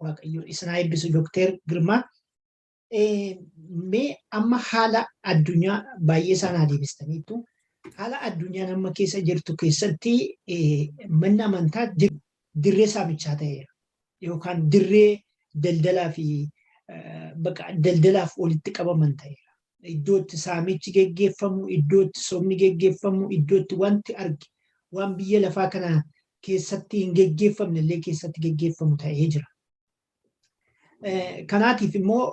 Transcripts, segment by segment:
Waaqayyo isin haa eebbisu, Dookter Girmaa. Mee amma haala addunyaa baay'ee isaan haa deebistaniittu. Haala addunyaan amma keessa jirtu keessatti manni amantaa dirree saamichaa ta'eera. Yookaan dirree daldalaa fi bakka daldalaaf walitti qabaman ta'eera. Iddoo itti saamichi geggeeffamu, iddoo itti sobni geggeeffamu, iddoo itti wanti arge waan biyya lafaa kana keessatti hin geggeeffamne illee keessatti geggeeffamu ta'ee jira. Kanaatiif immoo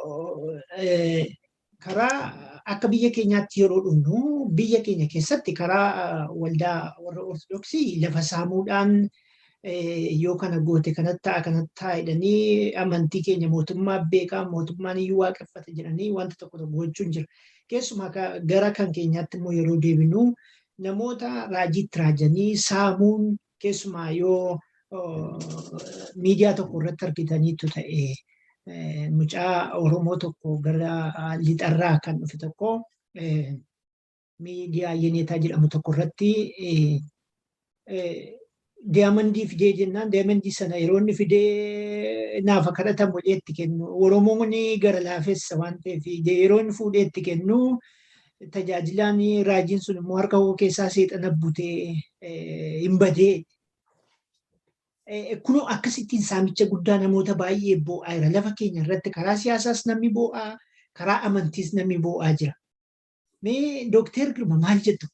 karaa akka biyya keenyaatti yeroo dhufnu, biyya keenya keessatti karaa waldaa warra Ortodoksii lafa saamuudhaan, yoo kana goote kanatti ta'a, kanatti ta'a jedhanii, amantii keenya mootummaa beekaa, mootummaan iyyuu waaqeffata jedhanii wanta tokko tokko gochuun jira. Keessumaa gara kan keenyaatti immoo yeroo deebinu, namoota raajiitti raajanii saamuun, keessumaa yoo miidiyaa tokko irratti argitaniitu ta'e, mucaa Oromoo tokko gara lixarraa kan dhufe tokko miidiyaa Yeneetaa jedhamu tokko irratti diyaamandii fidee jennaan, diyaamandii sana yeroo inni fidee naafa kadhatamu jedhee itti kennu, Oromoon gara laafessa waan ta'eef, yeroo inni fuudhee itti kennu, tajaajilaan raajiin sun immoo harka koo keessaa seexana butee hin badee. Kunoo akkasittiin saamicha guddaa namoota baay'ee boo'aa jira. Lafa keenya irratti karaa siyaasaas namni boo'aa, karaa amantiis namni boo'aa jira. Mee Dookter Girma, maal jettu?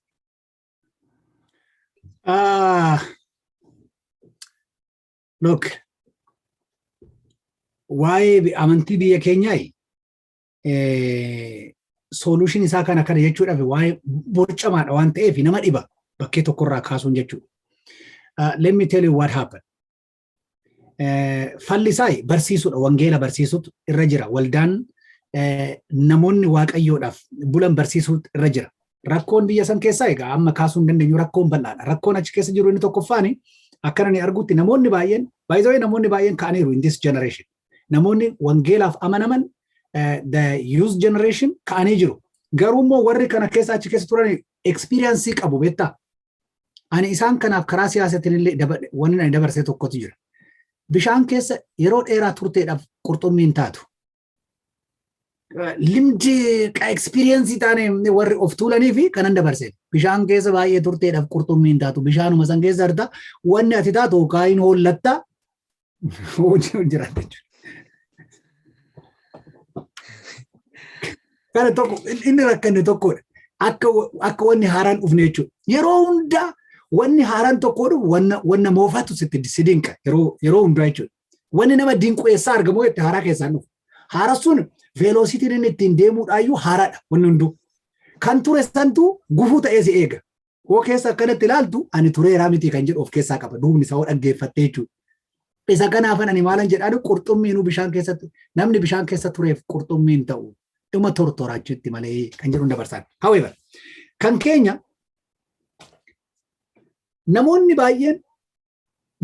Look, waa'ee amantii biyya keenyaa solution isaa kana kana jechuudhaaf waa'ee borcamaadha waan ta'eef nama dhiba bakkee tokkorraa kaasuun jechuudha. Let me tell you what happened. Falli isaa barsiisuudha, wangeela barsiisuutu irra jira. Waldaan namoonni waaqayyoodhaaf bulan barsiisuutu irra jira. Rakkoon biyya san keessaa egaa amma kaasuu hin dandeenyu, rakkoon bal'aadha. Rakkoon achi keessa jiru inni tokkoffaani akkana ni argutti namoonni baay'een, by the way, namoonni baay'een ka'aniiru in this generation. Namoonni wangeelaaf amanaman, the youth generation, ka'anii jiru. Garuu immoo warri kana keessa achi keessa turan experience qabu, beektaa? Ani isaan kanaaf karaa siyaasatiin illee wanni ani dabarsee tokkotu jira. Bishaan keessa yeroo dheeraa turteedhaaf qurxummiin taatu. Limdi experience taane warri of tuulanii fi kanan dabarse. Bishaan keessa baay'ee turteedhaaf qurxummiin taatu. Bishaanuma san keessa arta wanni ati taatu kaayin hollatta hojii jiraata jechuudha. Kana tokko inni rakkanne tokkodha. Akka wanni haaraan dhufne jechuudha. Yeroo hundaa wanni haaraan tokko dhufu wanna moofatu sitti si dinqa yeroo hundaa jechuudha. Wanni nama dinqu eessaa argamu jette, haaraa keessaan dhufu. Haara sun velocityn inni ittiin deemuudhaayyuu haaraadha wanni hunduu. Kan ture santu gufuu ta'ee si eega. Koo keessa akkanatti ilaaltu, ani tureeraa miti kan jedhu of keessaa qaba. Duubni isaa dhaggeeffattee jechuudha. Isa kanaafan ani maalan jedhaan, qurxummiinuu bishaan keessatti, namni bishaan keessa tureef qurxummiin ta'u dhuma tortoraachuutti malee kan jedhu dabarsaan. However, kan keenya namoonni baay'een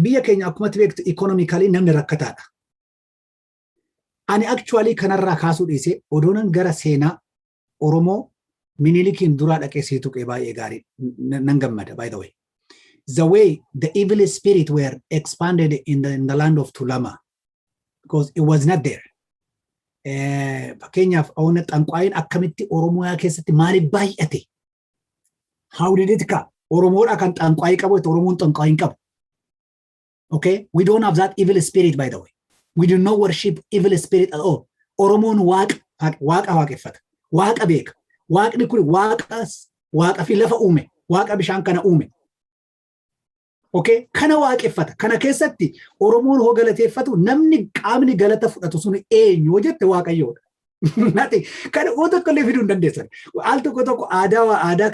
biyya keenya akkumatti beektu economically namni rakkataadha. Ani actually kanarraa kaasuu dhiisee odoonan gara seenaa Oromoo Minilikiin duraa dhaqee sii tuqee baay'ee gaarii nan gammada, by the way. The way the evil spirit were expanded in the land of Tulama, because it was not there. Fakkeenyaaf, oona xanqwaayin akkamitti Oromiyaa keessatti maaliif baay'ate? How did it come? Oromoodha kan xanqwaayii qabu, Oromoon xanqwaayii hin qabu. Okay? We don't have that evil spirit, by the way. We do not worship evil spirit at all. Oromoon waaqa waaqa waaqeffata. Waaqa beeka. Waaqni kun waaqa waaqa fi lafa uume. Waaqa bishaan kana uume. Okay? Kana waaqeffata. Kana keessatti Oromoon hoo galateeffatu, namni qaamni galata fudhatu sun eenyu hoo jette, Waaqayyoodha. Nati kana oo tokko illee fiduu hin dandeessan. Al tokko tokko aadaa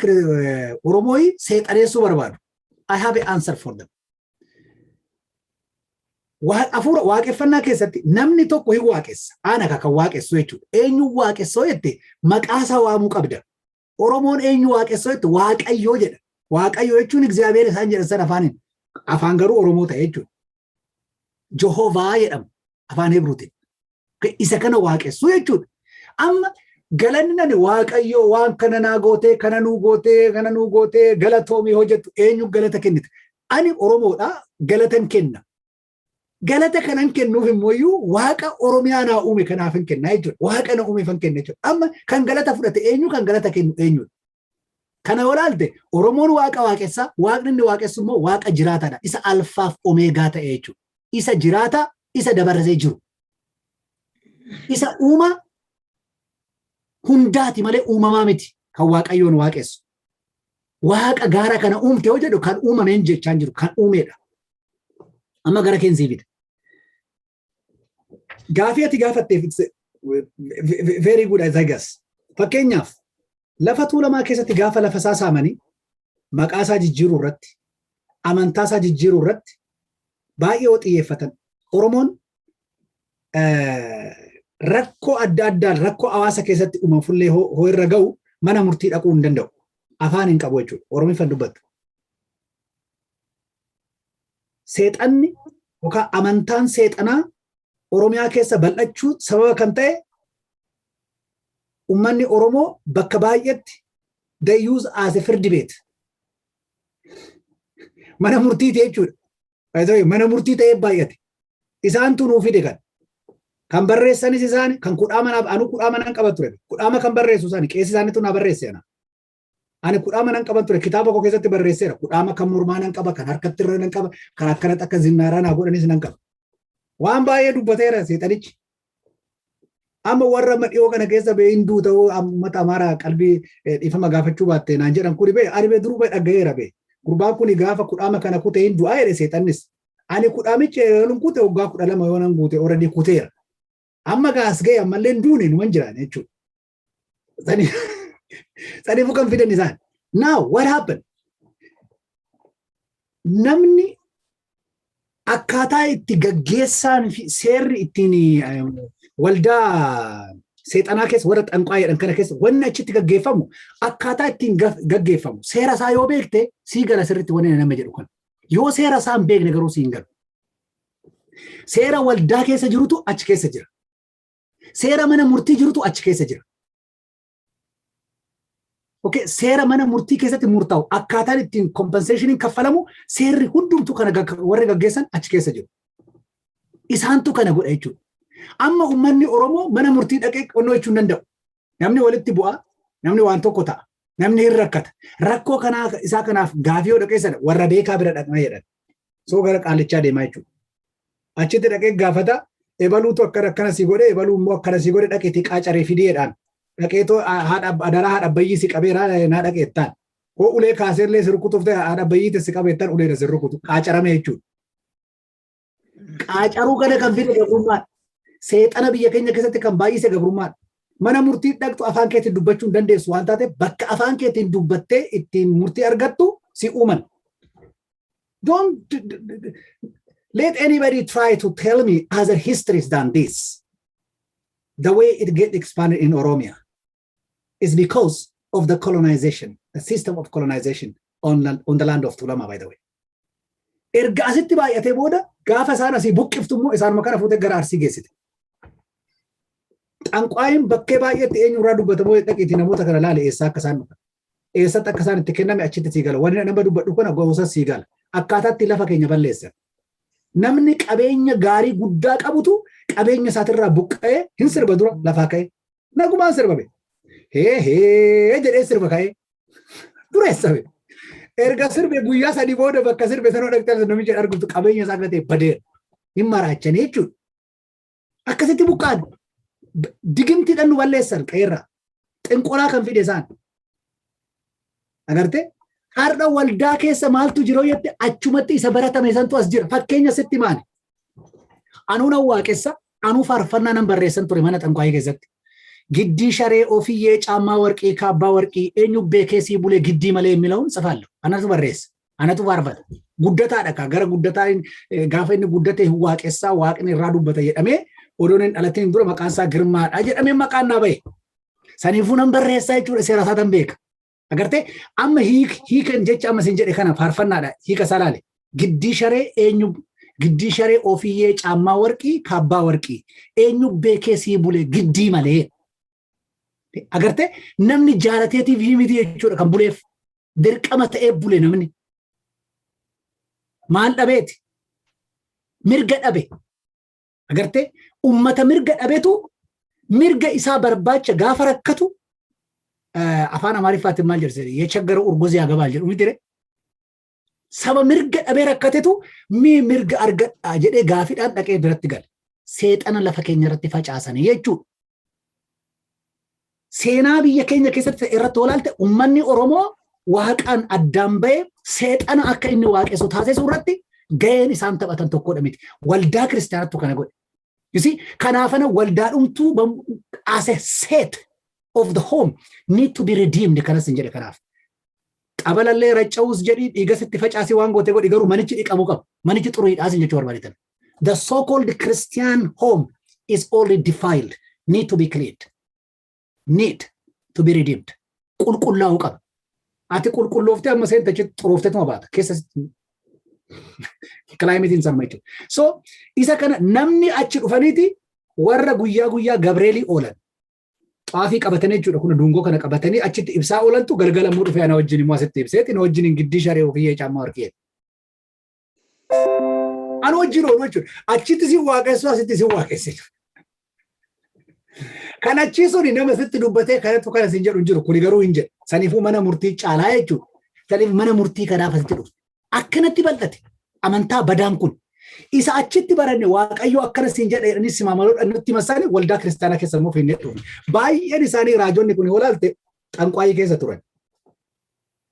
Oromoo seexaneessuu barbaadu. I have an answer for them. Hafuura waaqeffannaa keessatti namni tokko hin waaqessa. Ana kan waaqessu jechuudha. Eenyu waaqessoo jette, maqaa isaa waamuu qabda. Oromoon eenyu waaqessoo jette, Waaqayyoo jedha. Waaqayyoo jechuun Egzaabeer isaan jedhan sana afaaniin. Afaan garuu Oromoo ta'e jechuudha. Jehovaa jedhama afaan Hebruutiin. Isa kana waaqessu jechuudha. Amma galanni nani Waaqayyoo waan kana naa gootee, kana nuu gootee, kana nuu gootee, galatoomii hojjettu, eenyu galata kennite? Ani Oromoodha, galatan kenna. Galata kanan kennuuf immoo Waaqa Oromiyaa naa uume kanaaf hin kennaa jechuudha. Waaqa na uumeef hin kenna jechuudha. Amma kan galata fudhate eenyu, kan galata kennu eenyudha? Kana yoo ilaalte, Oromoon Waaqa waaqessaa, Waaqni inni waaqessu immoo Waaqa jiraataadha. Isa Alfaaf Omeegaa ta'e jechuudha. Isa jiraataa, isa dabarsee jiru. Isa uumaa hundaati malee uumamaa miti kan Waaqayyoon waaqessu. Waaqa gaara kana uumte yoo jedhu, kan uumameen jechaan jiru, kan uumeedha. Amma gara keensii fida. Gaafii ati gaafatteef, it's very good as I guess. Fakkeenyaaf, lafa Tuulamaa keessatti gaafa lafa isaa saamanii, maqaa isaa jijjiiruu irratti, amantaa isaa jijjiiruu irratti baay'ee yoo xiyyeeffatan, Oromoon rakkoo adda addaan, rakkoo hawaasa keessatti uumamu fullee hoo irra ga'u, mana murtii dhaquu hin danda'u. Afaan hin qabu jechuudha. Oromiffan dubbattu. Seexanni yookaan amantaan seexanaa Oromiyaa keessa bal'achuu sababa kan ta'e, uummanni Oromoo bakka baay'eetti they use as a firdi beet. Mana murtiiti jechuudha. Mana murtii ta'ee baay'ate. Isaantu nuu fide kan. Kan barreessanis isaan, kan kudhaama naaf, anu kudhaama nan qaba ture. Kudhaama kan barreessu isaani, qeessi isaaniitu naa barreesse ana. Ani kudhaama nan qaban ture, kitaaba koo keessatti barreesseera. Kudhaama kan mormaa nan qaba, kan harkatti irra nan qaba, kan akkanatti akka zinnaaraa naa godhanis nan qaba. Waan baay'ee dubbateera seexanichi. Amma warra amma dhiyoo kana keessa bee hinduu ta'uu uummata Amaaraa qalbii dhiifama gaafachuu baatte naan jedhan kuni bee, ani bee duruu bee dhaga'eera bee. Gurbaan kuni gaafa kudhaama kana kute hin du'aa jedhe seexannis. Ani kudhaamicha yeroon kute waggaa 12 yoo nan guute, already kuteera. Amma gaas ga'e, ammallee hin duune, numan jiraan jechuudha. Saniifuu kan fidan isaan. Now what happened? Namni akkaataa itti gaggeessaan fi seerri ittiin waldaa seexanaa keessa, warra xanqaa jedhan kana keessa, wanni achitti gaggeeffamu, akkaataa ittiin gaggeeffamu seera isaa yoo beekte, sii gala sirriitti wanni nama jedhu kana. Yoo seera isaa hin beekne garuu sii hin galu. Seera waldaa keessa jirutu achi keessa jira. Seera mana murtii jirutu achi keessa jira. Okay, seera mana murtii keessatti murtaa'u, akkaataan ittiin compensationiin kaffalamu, seerri hundumtuu kana warri gaggeessan achi keessa jiru. Isaantu kana godha jechuudha. Amma uummanni Oromoo mana murtii dhaqee qonnoo jechuu hin danda'u. Namni walitti bu'aa, namni waan tokko ta'a, namni hin rakkata. Rakkoo kanaa isaa kanaaf gaafii yoo dhaqee sana warra beekaa bira dhaqna jedhan. Soo gara qaalichaa deemaa jechuudha. Achitti dhaqee gaafata, ebaluutu akkana akkana si godhe, ebaluu immoo akkana si godhe, dhaqeetii qaacaree fideedhaan. Dhaqeetoo haadha adaraa haadha abbayyii si qabeera naa dhaqeettaan. Hoo ulee kaaseellee si rukutuuf ta'e, haadha abbayyii si qabeettaan uleedha si rukutu, qaacarame jechuudha. Qaacaruu kana kan fide gabrummaadha. Seexana biyya keenya keessatti kan baay'ise gabrummaadha. Mana murtii dhaqxu afaan keetiin dubbachuu hin dandeessu waan taateef, bakka afaan keetiin dubbattee ittiin murtii argattu si uuman. Don't let anybody try to tell me other histories than this. The way it get expanded in Oromia is because of the colonization, the system of colonization on the land of Tulama, by the way. Erga asitti baay'atee booda, gaafa isaan asii buqqiftu immoo isaanuma kana fuutee gara Arsii geessite. Xanqaayin bakkee baay'eetti eenyurraa dubbatamoo, dhaqiitii namoota kana laale, eessaa akka isaan dhufan. Eessatti akka isaan itti kenname achitti sii gala. Wanni nama dubbadhu kana gosa sii gala. Akkaataatti lafa keenya balleessan. Namni qabeenya gaarii guddaa qabutu qabeenya isaatirraa buqqa'ee hin sirba dura lafaa ka'ee. Nagumaan sirba be. Hee hee jedhee sirba ka'ee. Dureessa be. Erga sirbe guyyaa 3 booda, bakka sirbe sanoo dhaqxee namicha argutu qabeenya isaa gatee badeera. Hin maraachanii jechuudha. Akkasitti buqqa'an. Digimtiidhaan nu balleessan qeerraa. Xinqolaa kan fide isaan. Agartee? Har'a waldaa keessa maaltu jira jette, achumatti isa baratame santu as jira. Fakkeenya sitti maali? Anuu nan waaqessa, anuu faarfannaa nan barreessan ture mana xanqwaayii keessatti. Giddii sharee ofiyyee caammaa warqii kaabbaa warqii eenyu beekee sii bulee giddii malee የሚለውን ጽፋለሁ. Anatu barreessa. Anatu faarfata. Guddataadha kaa, gara guddataa gaafa inni guddate waaqessaa, Waaqni irraa dubbata jedhamee, odoon hin dhalatin dura maqaan isaa Girmaadha jedhamee maqaan naa bahe. Saniifuu nan barreessaa jechuudha, seera isaa tan beeka. Agartee, amma hiikan jecha amma isin jedhe kana faarfannaadha, hiika isaa laale. Giddii sharee eenyu, giddii sharee ofiyyee caammaa warqii kaabbaa warqii eenyu beekee sii bulee giddii malee. Agartee, namni jaalateetiif miti jechuudha kan buleef, dirqama ta'ee bule namni. Maal dhabeeti? Mirga dhabe. Agartee, ummata mirga dhabetu mirga isaa barbaacha gaafa rakkatu, afaan Amaariffaatiin maal jedhu, "የቸገረው እርጉዝ ያገባል" jedhu miti? Saba mirga dhabee rakkatetu mii mirga argadhaa jedhee gaafiidhaan dhaqee biratti gale. Seexana lafa keenya irratti facaasanii jechuudha. Seenaa biyya keenya keessatti irratti olaalte, uummanni Oromoo waaqaan addaan ba'ee seexana akka inni waaqessu taasisuu irratti gaheen isaan taphatan tokkodha miti. Waldaa kiristaanattu kana godhe. You see, kanaafana waldaa dhumtuu as a set of the home need to be redeemed kanas hin jedhe kanaaf. Xabalallee racca'uus jedhii, dhiigas itti facaasii, waan goote godhi, garuu manichi dhiqamuu qaba. Manichi xuriidhaas hin jechuu barbaadetan. The so-called Christian home is already defiled, need to be cleaned, need to be redeemed. Qulqullaa'uu qaba. Ati qulqullooftee amma seenta achitti xuroofteetuma baata. Keessa climateiin sanuma jechuudha. So isa kana namni achi dhufaniiti warra guyyaa guyyaa Gabreelii oolan. Xaafii qabatanii jechuudha, kun dungoo kana qabatanii achitti ibsaa oolantu galgala immoo dhufee ana wajjin immoo asitti ibseeti na wajjin giddii sharee ofiyyee caammaa warqee. Ana wajjin oolu jechuudha. Achitti si waaqessu, asitti si waaqessu. Kan achii suni nama sitti dubbatee kanatu kana sin jedhu hin jiru. Kuni garuu hin jedhu. Saniifuu mana murtii caalaa jechuudha. Saniif mana murtii kanaaf asitti dhufu. Akkanatti bal'ate amantaa badaan kun. Isa achitti baranne, Waaqayyo akkana siin jedha jedhanii simaamaloodhaan nutti masaani, waldaa kiristaanaa keessa immoo finnee dhufne. Baay'een isaanii raajonni kun olaalte xanqwaayii keessa turan.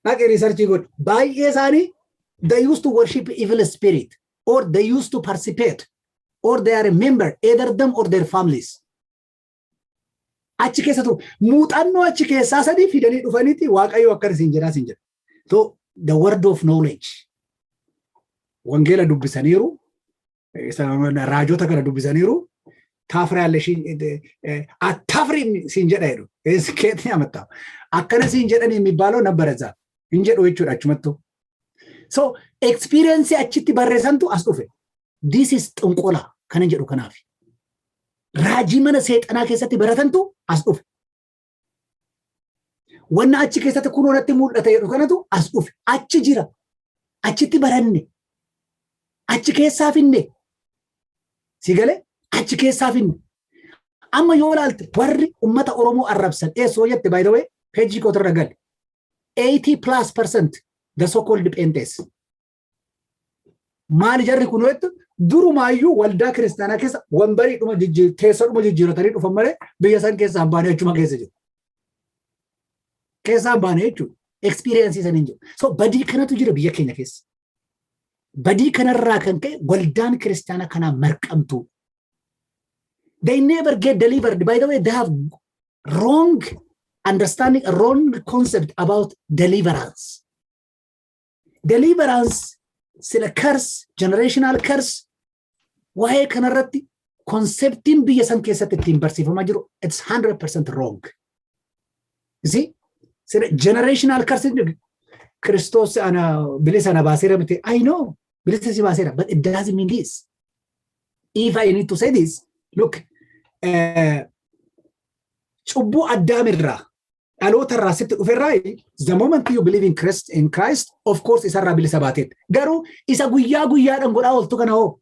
Dhaqee research godhi. Baay'ee isaanii they used to worship evil spirit or they used to participate or they are a member, either them or their families. Achi keessa turu. Muuxannoo achi keessaa sadii fidanii dhufaniiti Waaqayyo akkana siin jedhaa siin jedha. So the word of knowledge. Wangeela dubbisaniiru. Raajota kana dubbisaniiru. Taafira ያለሽ አታፍሪም siin jedha jedhu. Keetti amantaa. Akkana siin jedhan የሚባለው ነበረ እዛ hin jedhu jechuudha achumattu. So experience achitti barreessantu as dhufe. This is xunqola kana jedhu kanaaf. Raajii mana seexanaa keessatti baratantu as dhufe. Wanna achi keessatti kunoo natti mul'ata jedhu kanatu as dhufe. Achi jira. Achitti baranne. Achi keessaa finne. Si galee, achi keessaa finne. Amma yoo ilaalte, warri ummata Oromoo arrabsan eessoo jette, by the way, peejii kootirra gali. 80+% the so called Phentes. Maali jarri kun jettu, durumaayyuu waldaa kiristaanaa keessa wambarii dhuma teessoo dhuma jijjiiratanii dhufan malee biyya san keessaa hin baane, achuma keessa jiru. Keessaa hin baane jechuudha. Experience san hin jiru. So badii kanatu jira biyya keenya keessa. Badii kanarraa kan ka'e waldaan kiristaanaa kanaa marqamtu. They never get delivered. By the way, they have wrong understanding, a wrong concept about deliverance. Deliverance sila curse, generational curse, waa'ee kanarratti conceptiin biyya san keessatti ittiin barsiifamaa jiru, it's 100% wrong. You see? Sila generational curse, Kiristoos ana bilisa na baaseera miti. I know bilisa si baaseera, but it doesn't mean this. If I need to say this, look, cubbuu Addaamirraa dhaloota irraa sitti dhuferraa, the moment you believe in Christ, of course isarraa bilisa baateet. Garuu isa guyyaa guyyaadhaan godhaa ooltu kana hoo,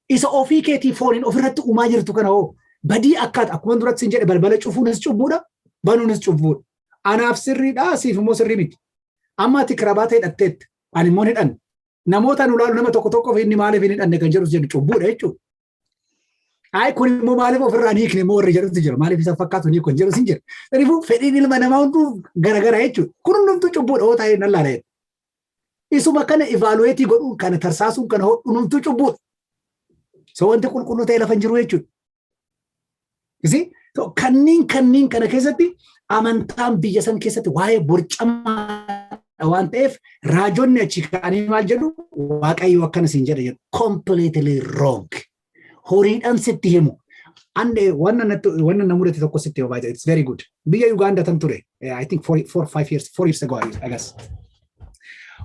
isa ofii keetii fooniin ofirratti uumaa jirtu kana hoo, badii akkaata akkuma duratti sin jedhe, balbala cufuunis cubbuudha, banuunis cubbuudha. Anaaf sirriidha, siif immoo sirrii miti. Amma ati kirabaata hidhatteetta, ani immoo hin hidhanne. Namoota nu ilaalu nama tokko tokkoof inni maaliif hin hidhanne kan jedhus jedhu cubbuudha jechuudha. Ayi, kun immoo maaliif ofirraa hin hiikne immoo warri jedhutu jira. Maaliif isa fakkaatu ni kun jedhus hin jira. Kanaafuu fedhiin ilma namaa hunduu garagara jechuudha. Kun hundumtuu cubbuudha hoo ta'ee nan laala. Isuma kana evaluate godhuun, kana tarsaasuun, kana hodhuun hundumtuu cubbuudha. So wanti qulqulluu ta'e lafa hin jiru jechuudha. Isi kanneen kana keessatti amantaan biyya san keessatti waa'ee borcamaa waan ta'eef, raajonni achi ka'anii maal jedhu? Waaqayyo akkana siin jedha jedhu. Completely wrong. Horiidhaan sitti himu. Ande wanna natti wanna na mudate tokko sitti himu, baay'ee it's very good. Biyya Uganda tan ture, I think 4, 5 years, 4 years ago, I guess.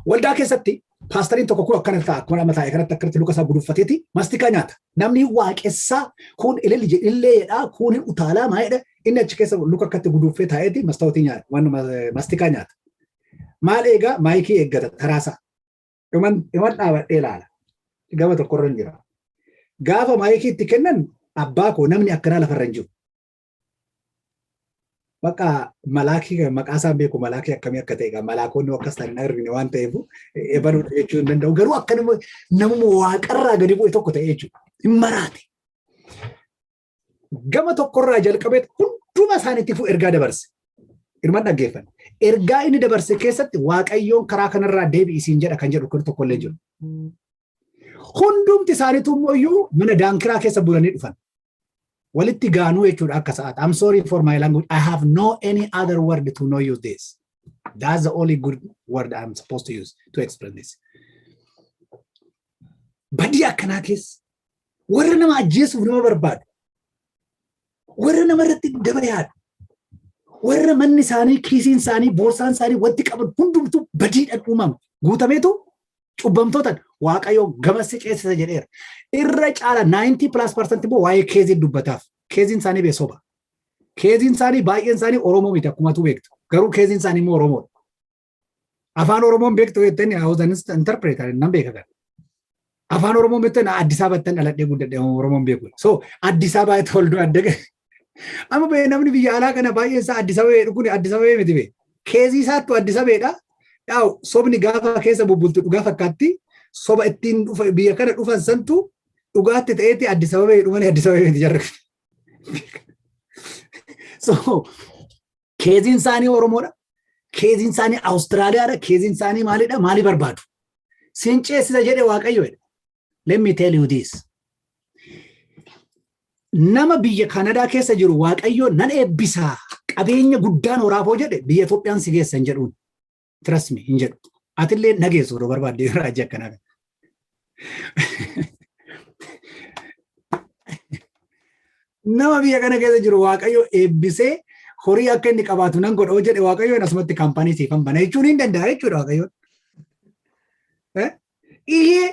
Waldaa keessatti paastariin tokko kun akkana ta'a, akkuma nama taa'e kanatti akkanatti luka isaa gudunfateeti mastikaa nyaata. Namni waaqessaa kun ililli illee jedhaa, kun utaalaa maa jedha, inni achi keessa luka akkatti gudunfee taa'eeti mastaawotii nyaata, waan mastikaa nyaata. Maal eegaa? Maayikii eeggata taraasaa. Iman dhaabadhee ilaala. Gama tokkorra hin jira. Gaafa maayikii itti kennan, abbaa koo, namni akkanaa lafarra hin jiru. Bakka malaakii maqaa isaan beeku, malaakii akkamii akka ta'e, malaakonni akkas ta'an hin argine waan ta'eef ebaluudha jechuu hin danda'u. Garuu akka namuma waaqarraa gadi bu'e tokko ta'e jechuudha. Hin maraate. Gama tokkorraa jalqabee hunduma isaaniitti ergaa dabarse. Hirmaan dhaggeeffanne. Ergaa inni dabarse keessatti Waaqayyoon karaa kanarraa deebi'i siin jedha kan jedhu kun tokkollee jiru. Hundumti isaaniitu immoo iyyuu mana daankiraa keessa bulanii dhufan. Walitti gaanuu jechuudha akka sa'aati. I'm sorry for my language. I have no any other word to know you this. That's the only good word I'm supposed to use to explain this. Badii akkanaa keessa warra nama ajjeesuuf nama barbaadu, warra nama irratti daba yaadu, warra manni isaanii, kiisiin isaanii, boorsaan isaanii, wanti qaban hundumtuu badiidhaan uumama. Guutameetu cubbamtootaan Waaqayyo gamasi ceesisa jedheera. Irra caala 90+% immoo waa'ee case dubbataaf. Caseiin isaanii beesoba. Caseiin isaanii baay'een isaanii Oromoo miti, akkumatu beektu. Garuu caseiin isaanii immoo Oromoodha. Afaan Oromoon beektu jettanii, I was an interpreter, nan beeka kan. Afaan Oromoon beektu, Addis Ababaatti dhaladhee guddadhe, Oromoon beeku. So Addis Ababa ተወልዶ ያደገ. Amma bee namni biyya alaa kana baay'een isaa Addis Ababa kun Addis Ababa miti bee. Case isaattu Addis Ababeedha. Yaa'u sobni gaafa keessa bubbultu dhugaa fakkaatti. Soba ittiin dhufa biyya kana dhufan santu dhugaatti ta'eeti Addis Ababa dhumanii Addis Ababa miti jarri. So caseiin isaanii Oromoodha. Caseiin isaanii Awustiraaliyaadha. Caseiin isaanii maalidha? Maali barbaadu? Siin ceesisa jedhe Waaqayyo jedhe. Let me tell you this. Nama biyya Kanadaa keessa jiru Waaqayyo nan eebbisaa, qabeenya guddaan horaafoo jedhe, biyya Itoophiyaan si geessa hin jedhuun. Trust me, hin jedhu. Atillee nageessu odoo barbaadde raajii akkanaa kana. Nama biyya kana keessa jiru Waaqayyo eebbisee horii akka inni qabaatu nan godha jedhe, Waaqayyoon asumatti kaampaanii siifan bana jechuun hin danda'a jechuudha Waaqayyoon. Iyyee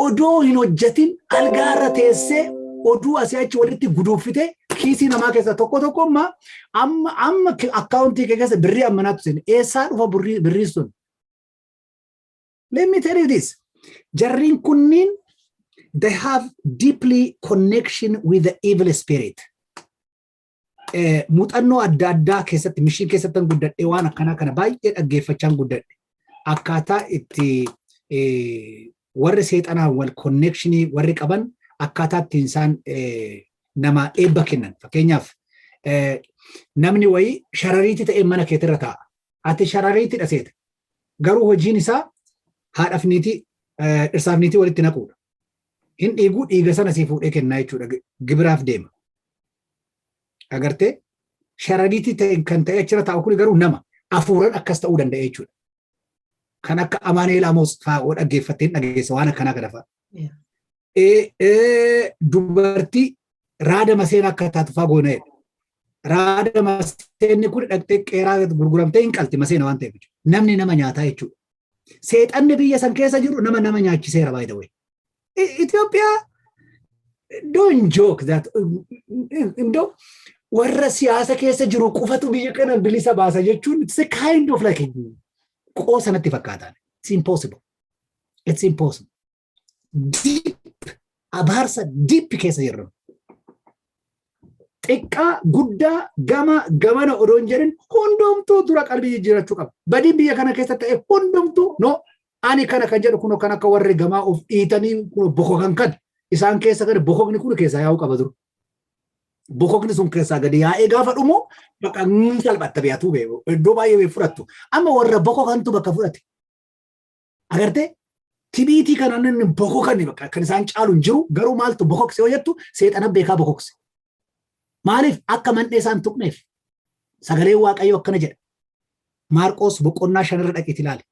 odoo hin hojjetin algaarra teessee oduu asii achi walitti guduuffite kiisii namaa keessa tokko tokko amma amma amma akkaawuntii kee keessa birrii ammanaatu seene, eessaa dhufa birrii sun? Let me tell you this. Jarriin kunniin, they have deeply connection with the evil spirit. Muuxannoo adda addaa keessatti, mission keessatti guddadhe, waan akkanaa kana baay'ee dhaggeeffachaan guddadhe. Akkaataa itti warri seexanaa wal connectionii warri qaban, akkaataa ittiin isaan nama eebba kennan. Fakkeenyaaf, namni wayii sharariitii ta'ee mana keetirra taa'a. Ati sharariitii seeta. Garuu hojiin isaa haadhaaf niitii, dhirsaaf niitii walitti naquudha. Hin dhiiguu, dhiiga sana sii fuudhee kennaa jechuudha. Gibiraaf deema. Agartee, sharariitii ta'e kan ta'e achirra taa'u kun garuu nama hafuuran akkas ta'uu danda'a jechuudha. Kan akka Amaaneel Amoos fa'aa dhaggeeffatteen dhageessa waan akkanaa kana fa'a. Dubartii raada maseen akka taatu fa'aa goona jedha. Raada maseenni kun dhaqxee qeeraa gurguramtee hin qalti, maseena waan ta'eef. Namni nama nyaataa jechuudha. Seexanni biyya san keessa jiru nama nama nyaachiseera, by the way. Itoophiyaa, don't joke that. Indoo warra siyaasa keessa jiru qofatu biyya kana bilisa baasa jechuun, it's a kind of like qoosa natti fakkaatan. It's impossible. It's impossible. Deep abaarsa deep keessa jirra. Xiqqaa guddaa, gama gamana odoo hin jedhin, hundumtuu dura qalbii jijjiirachuu qaba. Badiin biyya kana keessa ta'e hundumtuu, no, ani kana kan jedhu kun kan akka warri gamaa of dhiitanii bokokan kan isaan keessa kan bokokni kun keessaa yaa'uu qaba dura. Bokokni sun keessaa gadi yaa'ee gaafa dhumu bakka salphatta beektuu beeku iddoo baay'ee fudhattu. Amma warra bokokantu bakka fudhate. Agartee, tibiitii kana inni bokokan bakka kan isaan caalu hin jiru, garuu maaltu bokokse yoo jettu, seexana beekaa bokokse. Maaliif akka mandhee isaan tuqneef sagaleen Waaqayyoo akkana jedha. Maarqoos boqonnaa 5 irra dhaqiiti ilaali.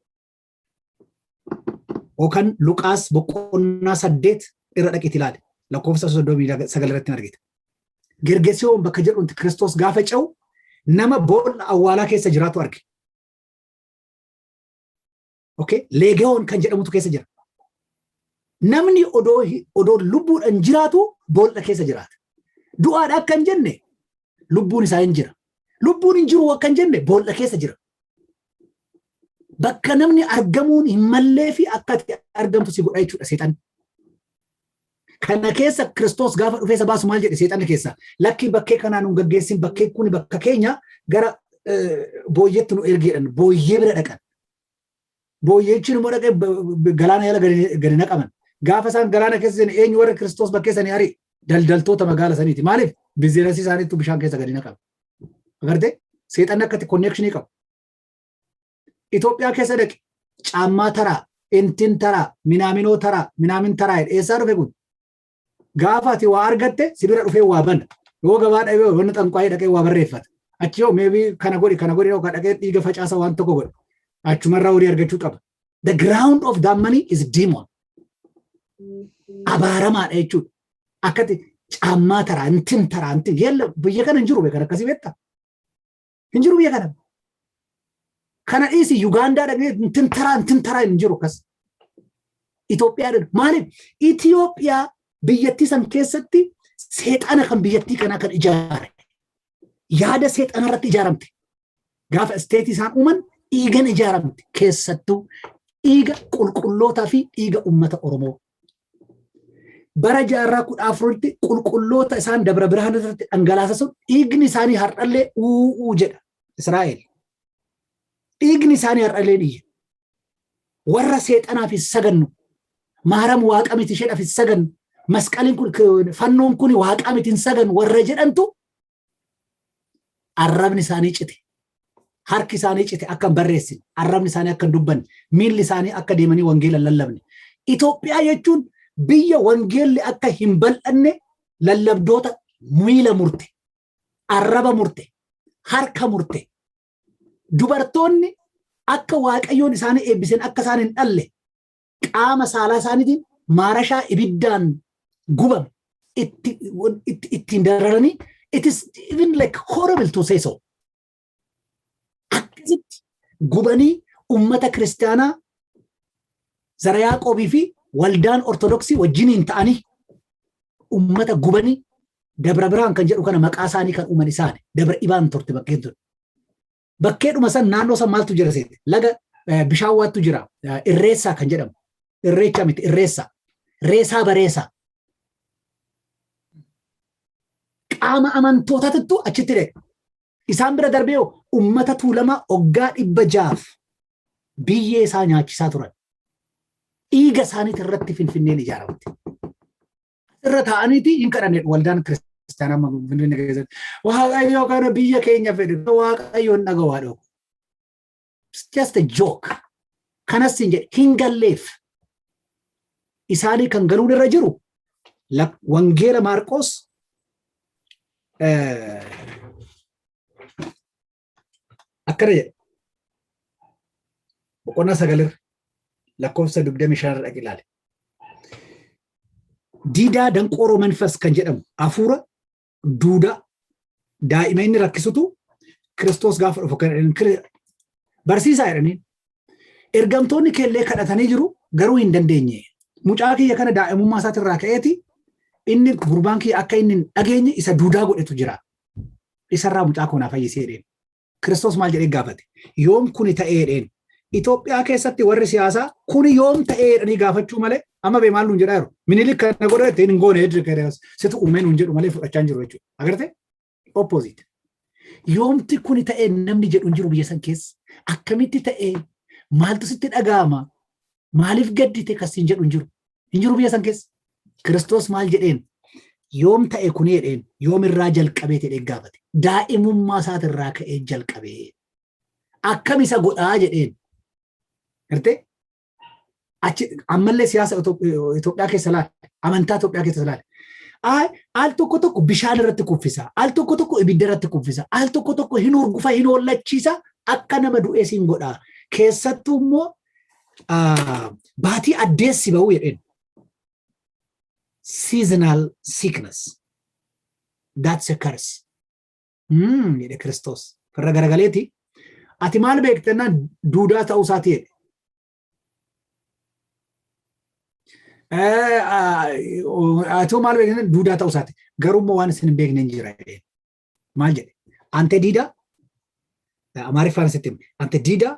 Yookaan Luqaas boqonnaa 8 irra dhaqiiti ilaali. Lakkoofsa 39 irratti argita. Gergesiyoon bakka jedhutti Kiristoos gaafa ce'u nama boolla awwaalaa keessa jiraatu arge. Okay? Leegewoon kan jedhamutu keessa jira. Namni odoo lubbuudhaan jiraatu boolla keessa jiraata. Du'aadha akka hin jenne, lubbuun isaa hin jira. Lubbuun hin jiru akka hin jenne, boolla keessa jira. Bakka namni argamuun hin mallee fi akka ati argamtu si godha jechuudha seexanni. Kana keessa Kiristoos gaafa dhufee isa baasu maal jedhe seexanni keessa? "Lakkii, bakkee kanaa nu gaggeessin, bakkee kun bakka keenya, gara booyyeetti nu ergeedhan." Booyyee bira dhaqan. Booyyeechi immoo dhaqee galaana jala gadi naqaman. Gaafa isaan galaana keessa seenan eenyu warra Kiristoos bakkee sanii ari? Daldaltoota magaala saniiti. Maaliif? Business isaaniitu bishaan keessa gadi naqama. Agartee, seexanni akkatti connection qabu. Itoophiyaa keessa dhaqe, caammaa taraa, intin taraa, minaaminoo taraa, minaamin taraa jedhe. Eessaa dhufe kun? Gaafa ati waa argatte si bira dhufee waa bana. Yoo gabaa dhabee wanni xanqwaayee dhaqee waa barreeffata. Achi yoo maybe kana godhi, kana godhi, yookaan dhaqee dhiiga facaasa, waan tokko godhi. Achumarraa horii argachuu qaba. The ground of that money is demon. Abaaramaadha jechuudha. Akkati caammaa taraa, intin taraa, intin yella biyya kana hin jiru beekan akkasii beektaa? Hin jiru biyya kana. Kana dhiisi, Yugaandaa dhaqee intin taraa, intin taraa hin jiru akkas. Itoophiyaa maaliif? Itoophiyaa biyyattii san keessatti seexana kan biyyattii kanaa kan ijaare. Yaada seexana irratti ijaaramte. Gaafa state isaan uuman dhiigan ijaaramte, keessattuu dhiiga qulqullootaa fi dhiiga uummata Oromoo. Bara jaarraa 14tti qulqulloota isaan Dabra Birhaan irratti dhangalaasa sun dhiigni isaanii har'allee u'uu jedha Israa'el. Dhiigni isaanii har'allee dhiyya. Warra seexanaaf hin sagannu, maaram waaqa miti isheedhaaf hin sagannu, masqaliin kun, fannoon kun waaqa miti hin sagannu warra jedhantu arrabni isaanii cite. Harki isaanii cite akka hin barreessine, arrabni isaanii akka hin dubbanne, miilli isaanii akka deemanii wangeela hin lallabne. Itoophiyaa jechuun biyya wangeelli akka hin bal'anne lallabdoota miila murte, arraba murte, harka murte. Dubartoonni akka Waaqayyoon isaanii eebbisen akka isaan hin dhalle qaama saalaa isaaniitiin maarashaa ibiddaan gubame ittiin dararanii, it is even like horrible to say so. Akkasitti gubanii ummata kiristaanaa Zara Yaaqoobii fi waldaan Ortodoksii wajjiniin ta'anii ummata gubanii Dabra Biraan kan jedhu kana maqaa isaanii kan uuman isaani. Dabra Ibaan turte bakkeen tun. Bakkeedhuma san, naannoo san maaltu jira seete? Laga bishaan waattu jira. Irreessaa kan jedhamu. Irreecha miti, irreessaa. Reesaa bareesaa. Qaama amantootattu achitti dhaqe. Isaan bira darbee ummata Tuulamaa waggaa 600f biyyee isaa nyaachisaa turan. Dhiiga isaaniit irratti Finfinneen ijaaramte. Irra taa'aniiti hin kadhanne waldaan kiristaanaa Finfinnee keessatti. Waaqayyo kana biyya keenya fedhe, Waaqayyo hin dhaga'u haadha. It's just a joke. Kanas hin jedhe, hin galleef. Isaanii kan galuun irra jiru wangeela Maarqoos akkana jedha. Boqonnaa 9irra lakkoofsa 25 irra dhaqi ilaali. Diidaa danqooroo manfas kan jedhamu, hafuura duudaa daa'ima inni rakkisutu Kiristoos gaafa dhufu barsiisaa jedhaniin, ergamtoonni keellee kadhatanii jiru, garuu hin dandeenye. Mucaa kiyya kana daa'imummaa isaatirraa ka'eeti inni gurbaan kiyya akka inni hin dhageenye isa duudaa godhetu jira. Isarraa mucaa koo naa fayyisee jedheen. Kiristoos maal jedhee gaafate? "Yoom kuni ta'ee?" jedheen. Itoophiyaa keessatti warri siyaasaa kuni yoom ta'ee jedhanii gaafachuu malee amma bee maal nuun jedhaa jiru? Minilik kana godhe ittiin hin goone situ uumee nuun jedhu malee fudhachaa hin jiru jechuudha. Agartee? Opposite. Yoomti kuni ta'ee namni jedhu hin jiru biyya san keessa. Akkamitti ta'ee? Maaltu sitti dhaga'ama? Maaliif gaddite kasiin jedhu hin jiru. Hin jiru biyya san keessa. Kiristoos maal jedheen? "Yoom ta'e kuni?" jedheen. Yoom irraa jalqabee jedhee gaafate. Daa'imummaa isaatirraa ka'ee jalqabee. Akkam isa godhaa jedheen. Gartee? Achi ammallee siyaasa Itoophiyaa keessa laale. Amantaa Itoophiyaa keessa laale. Al tokko tokko bishaan irratti kuffisa. Al tokko tokko ibidda irratti kuffisa. Al tokko tokko hin hurgufa, hin hollachiisa. Akka nama du'ee siin godha. Keessattuu immoo baatii addeessi ba'uu jedheen. Seasonal sickness. That's a curse. Jedhe Kiristoos. Firra garagaleeti. "Ati maal beektannaan duudaa ta'uu isaati?" jedhe. Atoo maal beektan duudaa ta'uu isaati. Garuu immoo waan isin hin beekne hin jira jedheen. Maal jedhe? Ante diidaa, Amaariffaan sitti hime. Ante diidaa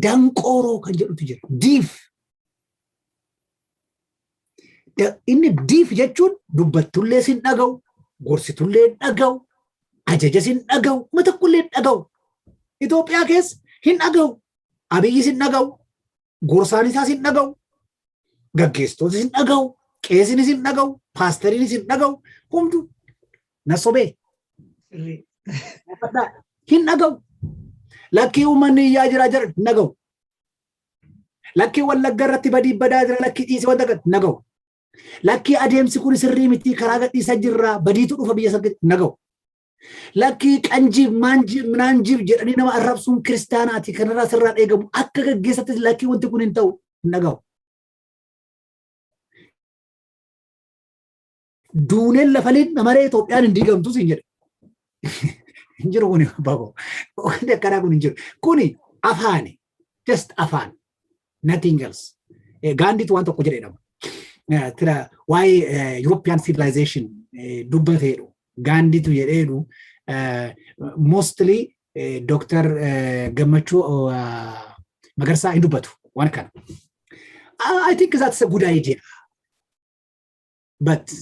danqooroo kan jedhutu jira. Deaf. Inni deaf jechuun dubbattullee sin dhaga'u, gorsitullee hin dhaga'u, ajaja sin dhaga'u, kuma tokkollee hin dhaga'u. Itoophiyaa keessa hin dhaga'u. Abiyyi sin dhaga'u, gorsaan isaas hin dhaga'u, gaggeessitoota hin dhaga'u, qeesinis hin dhaga'u, paasteriinis hin dhaga'u, humtu na sobee. Hin dhaga'u. Lakkii uummanni iyyaa jira jira hin dhaga'u. Lakkii Wallagga irratti badii badaa jira, lakkii dhiisee wanta hin dhaga'u. Lakkii adeemsi kun sirrii miti, karaa gadhiisa jirra, badiitu dhufa biyya sana hin dhaga'u. Lakkii qanjiif maanjiif minaanjiif jedhanii nama arrabsuun kiristaanaati, kanarraa sirraa eegamu akka gaggeessatti, lakkii wanti kun hin ta'u hin dhaga'u. Duuneen lafaleen namaree Itoophiyaan hin diigamtu siin jedhe. Hin jiru kuni abbaa. Wanti akkanaa kun hin jiru. Kuni afaani. Just afaan. Nothing else. Gaandiitu waan tokko jedhee nama. Tira waa'ee European civilization dubbateedhu. Gaandiitu jedheedhu. Mostly Dr. Gammachuu Magarsaa hin dubbatu waan kana. I think that's a good idea. But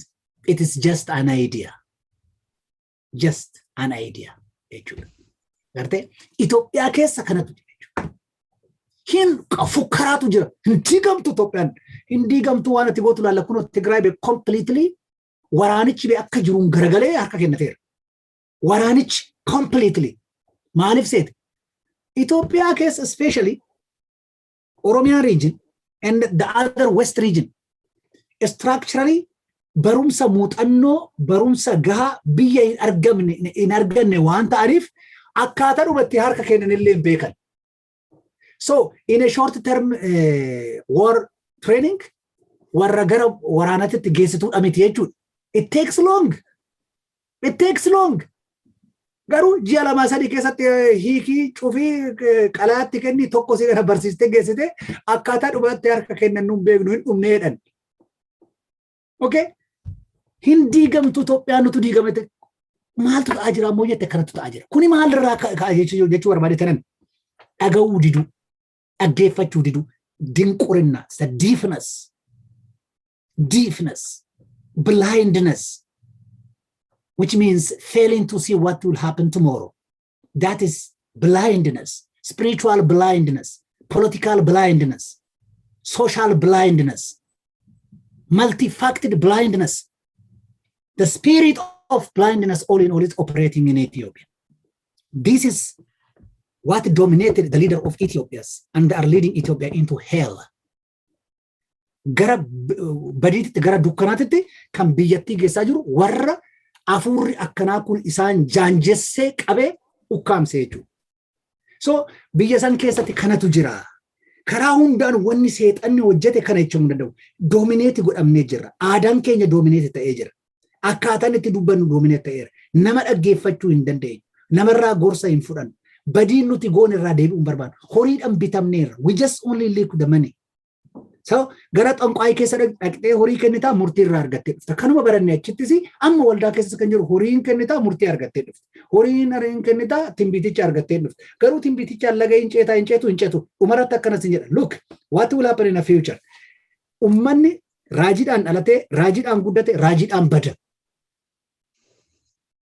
it is just an idea. Just an idea jechuudha. Gartee Itoophiyaa keessa kanatu jira jechuudha. Hin fukkaraatu jira. Hin diigamtu Itoophiyaan. Hin diigamtu. Waan ati gootu laalla. Kun Tigraay be completely waraanichi be akka jiruun garagalee harka kennateera. Waraanichi completely maaliif seete? Itoophiyaa keessa, especially Oromiyaa region and the other West region, structurally barumsa, muuxannoo barumsa gahaa biyya hin argamne hin arganne waan ta'aniif akkaataa dhumatti harka kennan illee hin beekan. So in a short term war training warra gara waraanatti geessituudha miti jechuudha. It takes long. It takes long. Garuu ji'a 2-3 keessatti hiikii cufii qalaatti kenni tokko si kana barsiistee geessite akkaataa dhumaatti harka kennan nuun beeknu hin dhumne jedhan. Okay? Hin diigamtu Itoophiyaan, nutu diigamete maaltu ta'aa jira ammoo jette, kanatu ta'aa jira. Kuni maalirraa ka'a jechuu barbaade tanan dhaga'uu diduu, dhaggeeffachuu diduu, dinqurinna, the deafness, deafness, blindness, which means failing to see what will happen tomorrow. That is blindness, spiritual blindness, political blindness, social blindness, multifaceted blindness. The spirit of blindness, all in all, is operating in Ethiopia. This is what dominated the leader of Ethiopias and they are leading Ethiopia into hell. Gara badiitti, gara dukkanaatitti kan biyyattii geessaa jiru warra afuurri akkanaa kun isaan jaanjessee qabee ukkaamsee jechuudha. So biyya san keessatti kanatu jira. Karaa hundaan wanni seexanni hojjete kana jechuu hin danda'u. Dominate godhamnee jirra. Aadaan keenya dominate ta'ee jira. Akkaataan itti dubbannu dominate ta'eera. Nama dhaggeeffachuu hin dandeenyu. Namarraa gorsa hin fudhannu. Badiin nuti goone irraa deebi'uu hin barbaannu. Horiidhaan bitamneerra. We just only lick the money. So gara xonqaayii keessa dhaqxee horii kennitaa, murtii irraa argattee dhufta. Kanuma baranne achittis amma waldaa keessa kan jiru horiin kennitaa, murtii argattee dhufta. Horiin horiin kennitaa, timbiiticha argattee dhufta. Garuu timbiiticha laga hin ceetaa, hin ceetu, hin ceetu. Dhumarratti akkanas hin jedha. Look what will happen in the future. Ummanni raajiidhaan dhalatee, raajiidhaan guddate, raajiidhaan bada.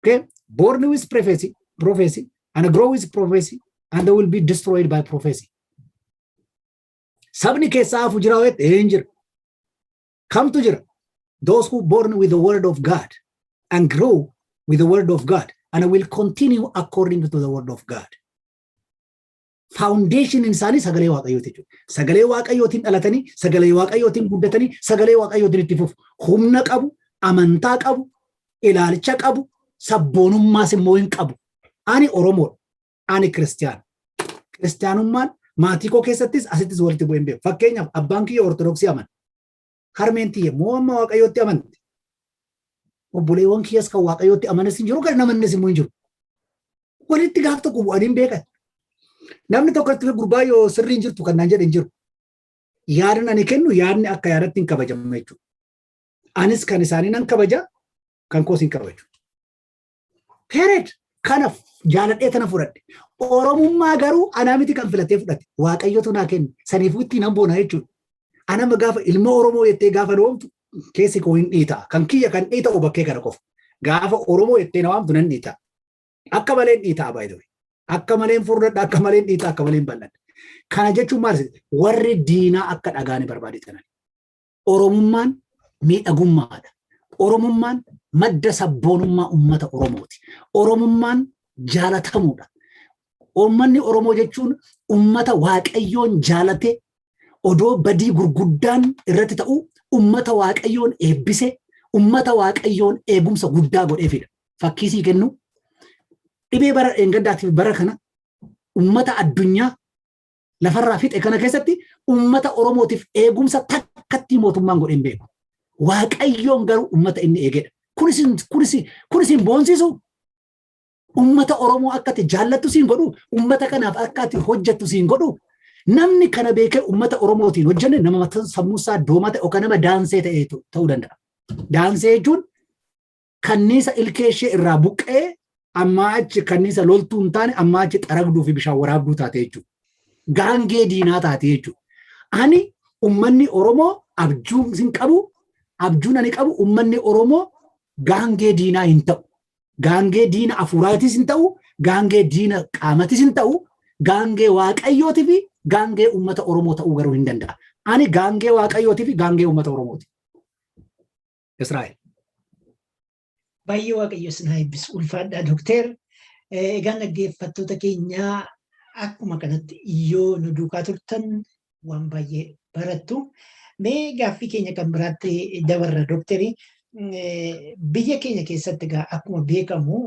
Okay? Born with prophecy, prophecy and grow with prophecy and they will be destroyed by prophecy. Sabni keessaa hafu jira wayit hin jira. Kamtu jira? Those who born with the word of God and grow with the word of God and will continue according to the word of God. Foundation isaanii sagalee Waaqayyooti jechuudha. Sagalee Waaqayyootiin dhalatanii, sagalee Waaqayyootiin guddatanii, sagalee Waaqayyootiin itti fufu. Humna qabu, amantaa qabu, ilaalcha qabu, sabboonummaas immoo hin qabu. Ani Oromoodha. Ani Kiristiyaana. Kiristiyaanummaan maatii koo keessattis asittis walitti bu'ee hin beeku. Fakkeenyaaf abbaan kiyya Ortodoksii amana. Harmeen tiyya immoo amma Waaqayyootti amanti. Obboleewwan kiyyas kan Waaqayyootti amanas hin jiru, kan namannes immoo hin jiru. Walitti gaaf tokko bu'anii hin beekan. Namni tokko itti gurbaa yoo sirrii hin jirtu kan naan jedhe hin jiru. Yaadni ani kennu yaadni akka yaadatti hin kabajamu jechuudha. Anis kan isaanii nan kabaja, kan koos hin kabaju. Period. Kana jaaladhee tana fudhadhe. Oromummaa garuu anaa miti kan filatee fudhate. Waaqayyotu naa kenne. Saniifuu ittiin nan boona jechuudha. Anama gaafa ilma Oromoo jettee gaafa dhoomtu Keessi koo hin dhiita'a. Kan kiyya kan dhiita'u bakkee kana qofa. Gaafa Oromoo jettee na waamtu nan dhiita'a. Akka malee hin dhiita'a, by the way. Akka malee hin furdadha, akka malee hin dhiita'a, akka malee hin bal'adha. Kana jechuun maal? Warri diinaa akka dhagaa ni barbaade. Oromummaan miidhagummaadha. Oromummaan madda sabboonummaa uummata Oromooti. Oromummaan jaalatamuudha. Uummanni Oromoo jechuun uummata Waaqayyoon jaalate, odoo badii gurguddaan irratti ta'u uummata Waaqayyoon eebbise, uummata Waaqayyoon eegumsa guddaa godheefidha. Fakkii sii kennu, dhibee bara dheengaddaatiif bara kana uummata addunyaa lafarraa fixe kana keessatti uummata Oromootiif eegumsa takkatti mootummaan godheen beeku. Waaqayyoon garuu uummata inni eegedha. Kunis hin boonsisu. Uummata Oromoo akka ati jaallattu siin godhu, uummata kanaaf akka ati hojjettu siin godhu. Namni kana beekee uummata Oromootiin hojjenne nama sammuu isaa doomaa ta'e yookaan nama daansee ta'e ta'uu danda'a. Daansee jechuun kanniisa ilkee ishee irraa buqqee ammaa achi kanniisa loltuu hin taane, ammaa achi xaragduu fi bishaan waraabduu taate jechuudha. Gaangee diinaa taate jechuudha. Ani uummanni Oromoo abjuu hin qabu, abjuun ani qabu uummanni Oromoo gaangee diinaa hin ta'u. Gaangee diina afuuraatis hin ta'u, gaangee diina qaamatis hin ta'u, gaangee Waaqayyootii fi gaangee uummata Oromoo ta'uu garuu hin danda'a. Ani gaangee Waaqayyootii fi gaangee uummata Oromooti. Israa'el. Baay'ee Waaqayyo isin haa eebbisu. Ulfaadhaa, Dookter. Egaan dhaggeeffattoota keenyaa, akkuma kanatti yoo nu duukaa turtan waan baay'ee barattu. Mee gaaffii keenya kan biraatti dabarra, Dookterii. Biyya keenya keessatti egaa akkuma beekamu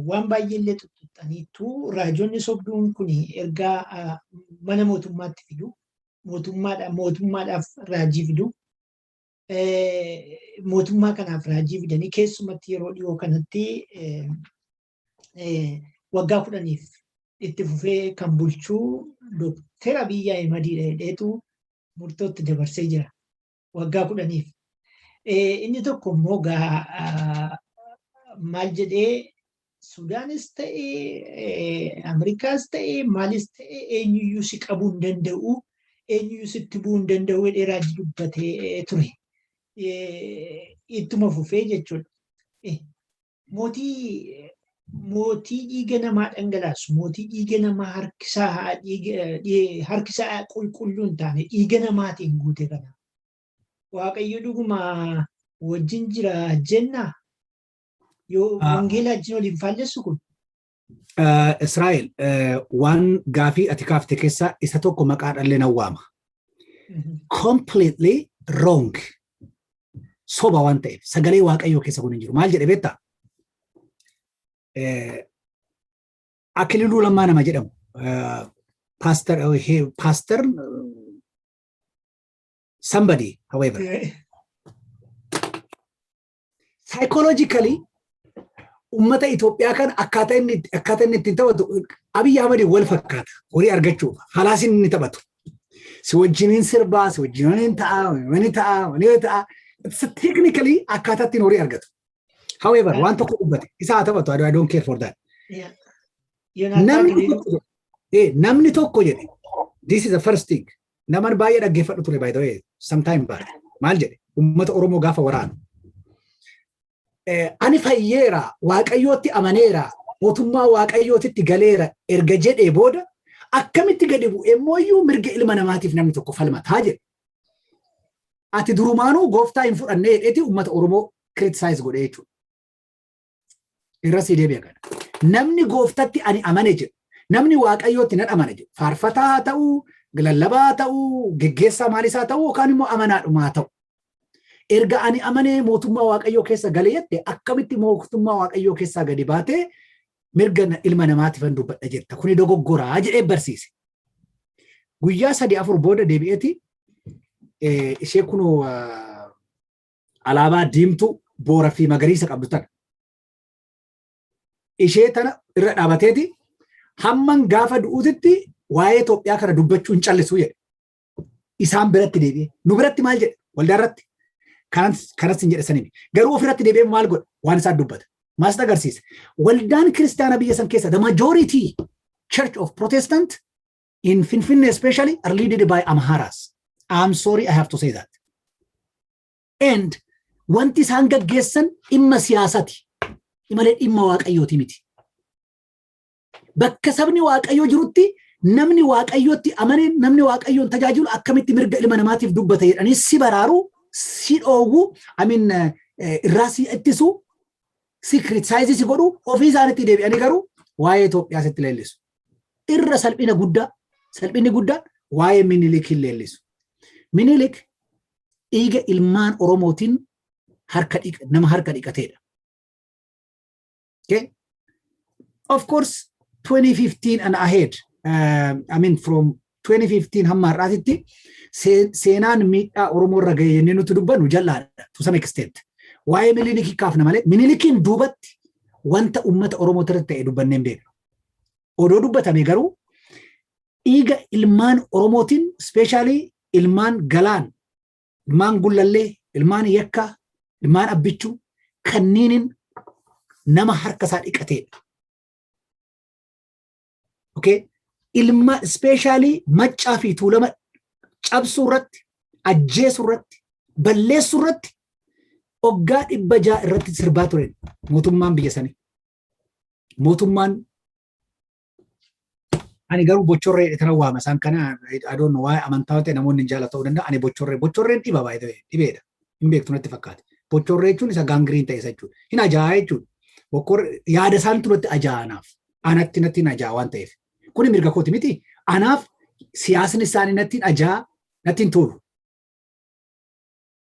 waan baay'ee illee tuttuqxaniittu, raajonni sobduun kun ergaa mana mootummaatti fidu. Mootummaadhaaf raajii fidu. Mootummaa kanaaf raajii fidanii keessumatti yeroo dhiyoo kanatti waggaa 10f itti fufee kan bulchuu Dookter Abiyyi Ahimadiidha jedheetu murtootti dabarsee jira. Waggaa 10f. Inni tokko immoo maal jedhee, Sudaanis ta'ee, Ameerikaas ta'ee, maalis ta'ee, eenyuyyuu si qabuu hin danda'u, eenyuyyuu sitti bu'uu hin danda'u jedhee raajii dubbatee ture. Ittuma fufee jechuudha. Mootii dhiiga namaa dhangalaasu, mootii dhiiga namaa harkisaa qulqulluu hin taane, dhiiga namaatiin guute kana. Waaqayyo dhuguma wajjin jira jennaa? Yoo wangeela wajjin waliin faallessu kun? Israa'el, waan gaafii ati kaafte keessaa isa tokko maqaa dhallee nan waama. Completely wrong. Soba waan ta'eef sagalee Waaqayyoo keessa kun hin jiru. Maal jedhe beektaa? Akililuu Lammaa nama jedhamu. Pastor somebody, however. Psychologically ummata Itoophiyaa kan akkaataa inni ittiin taphatu Abiy Ahmed wal fakkaata horii argachuuf halaasin inni taphatu. Si wajjiniin sirbaa, si wajjiniin ta'a, wani ta'a, wani ta'a. Technically akkaataa ittiin horii argatu. However, waan tokko dubbate, isa haa taphatu, I don't care for that. Namni tokko jedhe, this is the first thing. Naman baay'ee dhaggeeffadhu ture, by the way, sometime back. Maal jedhe? Ummata Oromoo gaafa waraanu. Ani fayyeera, Waaqayyootti amaneera, mootummaa Waaqayyootitti galeera erga jedhee booda akkamitti gadi bu'ee immoo mirga ilma namaatiif namni tokko falmataa jedhe. Ati durumaanuu gooftaa hin fudhannee jedheeti uummata Oromoo criticize godhee jechuudha. Irra sii deebi'a kana. Namni gooftatti ani amane jedhu, namni Waaqayyootti nan amane jedhu, faarfataa haa ta'uu, lallabaa haa ta'uu, geggeessaa maalis haa ta'uu, yookaan immoo amanaadhuma haa ta'u. Erga ani amanee mootummaa Waaqayyoo keessa galee jette, akkamitti mootummaa Waaqayyoo keessaa gadi baatee mirga ilma namaatiif dubbadha jetta? Kuni dogoggoraa jedhee barsiise. Guyyaa 3 4 booda deebi'eeti ishee kunoo alaabaa diimtuu boora fi magariisa qabdu tana. Ishee tana irra dhaabateeti hamman gaafa du'uutitti waa'ee Itoophiyaa kana dubbachuu hin callisu jedhe. Isaan biratti deebi'ee. Nu biratti maal jedhe? Waldaa irratti. Kanas hin jedhe saniin. Garuu ofirratti deebi'ee maal godha? Waan isaan dubbata. Maal agarsiisa? Waldaan kiristaanaa biyya san keessa the majority church of Protestant in Finfinne especially are led by Amharas. I'm sorry I have to say that. And Wanti isaan gaggeessan dhimma siyaasati malee dhimma Waaqayyooti miti. Bakka sabni Waaqayyoo jirutti namni Waaqayyootti amane, namni Waaqayyoon tajaajilu akkamitti mirga ilma namaatiif dubbata jedhanii si baraaru, si dhoowwu, I mean, irraa si ittisu, si criticize si godhu. Ofii isaanitti deebi'anii garuu waa'ee Itoophiyaa sitti leellisu. Irra salphina guddaa, salphinni guddaa waa'ee Minilik hin leellisu. Minilik dhiiga ilmaan Oromootiin harka nama harka dhiqateedha. Okay? Of course, 2015 and ahead, I mean, from 2015 hamma har'aatitti seenaan miidhaa Oromoo irra ga'e jennee nuti dubbannu jal'aadha to some extent. Waa'ee Minilikii kaafna malee Minilikiin duubatti wanta uummata Oromoo irratti ta'e dubbannee hin beeknu. Odoo dubbatame garuu dhiiga ilmaan Oromootiin, especially ilmaan Galaan, ilmaan Gullallee, ilmaan Yakkaa, ilmaan Abbichuu kanniinin nama harka isaa dhiqateedha. Okay? Ilma especially Maccaa fi Tuulama cabsuu irratti, ajjeesuu irratti, balleessuu irratti waggaa 600 irratti sirbaa ture mootummaan biyya sanii. Mootummaan ani garuu bochorree tana waama isaan kana. I don't know, waa'ee amantaa ta'e namoonni hin jaallatu ta'uu danda'a. Ani bochorree, bochorreen dhiba baay'ee dhibeedha. Hin beektu natti fakkaate. Bochorree jechuun isa gangrene ta'e isa jechuudha. Hin ajaa'aa jechuudha. Bokorree yaada isaan turatti ajaa'anaaf. Anatti natti hin ajaa'aa waan ta'eef. Kuni mirga kooti miti. Anaaf siyaasni isaanii natti hin ajaa'aa, natti hin tolu.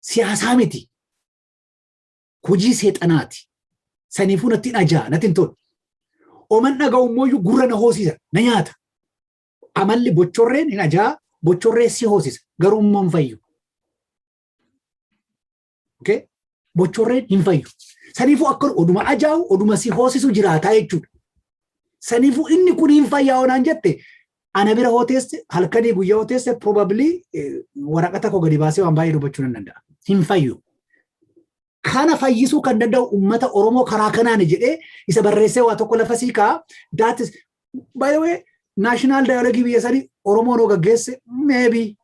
Siyaasaa miti. Hojii seexanaati. Saniifuu natti hin ajaa'aa, natti hin tolu. Oman dhaga'u immoo gurra na hoosisa, na nyaata. Amalli bochorreen hin ajaa'aa, bochorree si hoosisa, garuu immoo hin fayyu. Okay? Bochorreen hin fayyu. Saniifuu akka oduma ajaa'u, oduma si hoosisu jiraataa jechuudha. Saniifuu inni kun hin fayyaa onaan jette, ana bira hooteesse, halkanii guyyaa hooteesse, probably waraqata koo gadi baasee waan baay'ee dubbachuu nan danda'a. Hin fayyu. Kana fayyisuu kan danda'u uummata Oromoo karaa kanaan jedhee isa barreessee waa tokko lafa sii ka'a. That is, by the way, national dialogue biyya sanii Oromoon hoo gaggeesse, maybe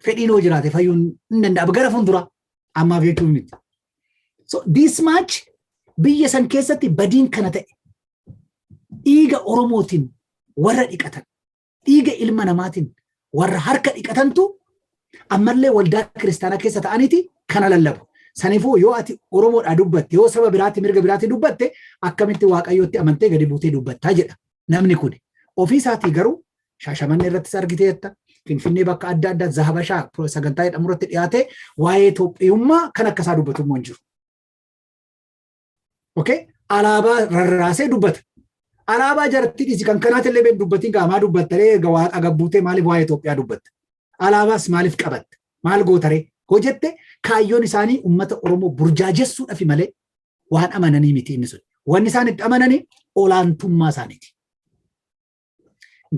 fedhiin hoo jiraate fayyuun hin danda'ama gara fuulduraa, ammaaf jechuun miti. So this much biyya san keessatti badiin kana ta'e, dhiiga Oromootiin warra dhiqatan, dhiiga ilma namaatiin warra harka dhiqatantu ammallee waldaa kiristaanaa keessa ta'aniiti kana lallabu. Saniifuu yoo ati Oromoodhaa dubbatte, yoo saba biraatti mirga biraatti dubbatte, akkamitti Waaqayyootti amantee gadi buutee dubbattaa jedha namni kun. Ofii isaatii garuu Shaashamannee irrattis argiteetta. Finfinnee bakka adda addaa Zahabashaa sagantaa jedhamu irratti dhiyaate waa'ee Itoophiyummaa kan akkasaa dubbatu immoo hin jiru. Okay? Alaabaa rarraasee dubbata. Alaabaa jaratti dhiisi, kan kanaatti illee dubbatiin qaamaa dubbattaree egaa Waaqa gabbuutee maaliif waa'ee Itoophiyaa dubbatta? Alaabaas maaliif qabatta? Maal gootaree? Hojjette kaayyoon isaanii uummata Oromoo burjaajessuudhaaf malee waan amananii miti inni sun. Wanni isaan itti amananii olaantummaa isaaniiti.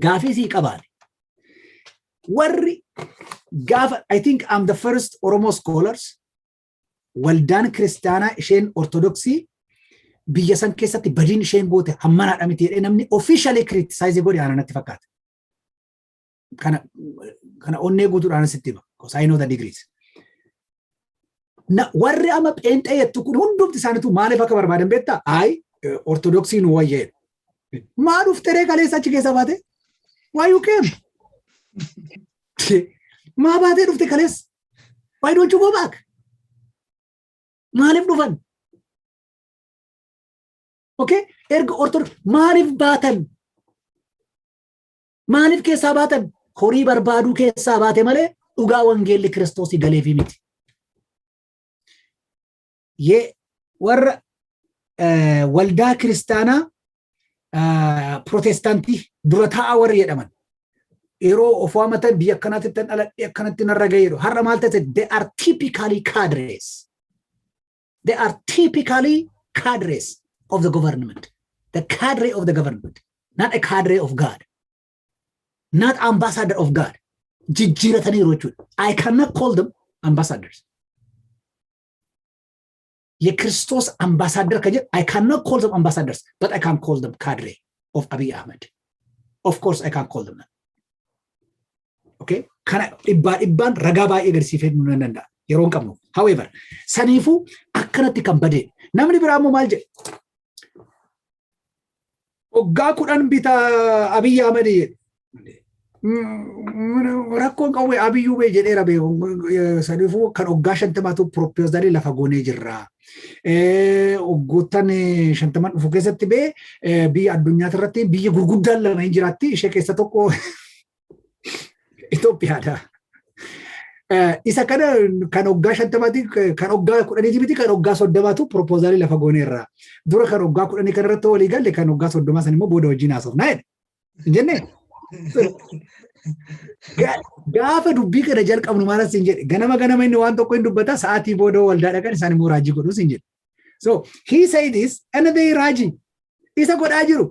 Gaafii sii qabaane. Warri gaafa, I think I'm the first Oromo scholars, waldaan kiristaanaa isheen Ortodoksii biyya san keessatti badiin isheen goote hammanaadha miti jedhee namni officially criticize godhe ana natti fakkaata. Kana onnee guutuudhaan sitti hima. Because I know the degrees. Na, warri amma pheenxee jettu kun hundumti isaaniitu maaliif akka barbaadan beektaa? Ayi, Ortodoksii nu wayya jedhu. Maa dhufteree kaleessa achi keessa baate? Why you came? Maa baatee dhufte kaleessa? Why don't you go back? Maaliif dhufan? Okay? Erga Ortodoks maaliif baatan? Maaliif keessaa baatan? Horii barbaaduu keessaa baate malee dhugaa wangeelli Kiristoosii galeefii miti. Yee, warra waldaa kiristaanaa Protestaantii dura taa'aa warri jedhaman yeroo of waamatan biyya akkanaatti tan dhaladhe, akkanatti narra ga'e jedhu. Har'a maal ta'e? They are typically cadres. They are typically cadres of the government. The cadre of the government, not a cadre of God, not ambassador of God. Jijjiirataniiru jechuudha. I cannot call them ambassadors. የክርስቶስ አምባሳደር ከጀ I cannot call them ambassadors, but I can call them cadre of Abiy Ahmed. Of course I can call them that. Okay? Kana dhibbaa dhibbaan ragaa baay'ee agarsiifee nu nan danda'a. Yeroo hin qabnu. However, saniifuu akkanatti kan badee. Namni biraa immoo maal jedhe? Waggaa 10 bita Abiyyi Ahmed jedhe. Rakkoon qawwee Abiyyuu bee jedheera bee, saniifuu kan waggaa 50tu proposalii lafa goonee jirra. Waggoottan 50n dhufu keessatti bee biyya addunyaa irratti biyya gurguddaan lama hin jiraatti, ishee keessa tokko Itoophiyaadha. Isa kana kan waggaa 50ti, kan waggaa 10ti miti, kan waggaa 30tu proposalii lafa gooneerra. Dura kan waggaa 10 kana irratti walii galle, kan waggaa 30 san immoo booda wajjin haasofnaa jedhe. Hin jennee? Gaafa dubbii kana jalqabnu maal siin jedhe? Ganama ganama inni waan tokko hin dubbata, sa'aatii booda waldaa dhaqan isaan immoo raajii godhuu siin jedhe. So he said this and they raajii isa godhaa jiru.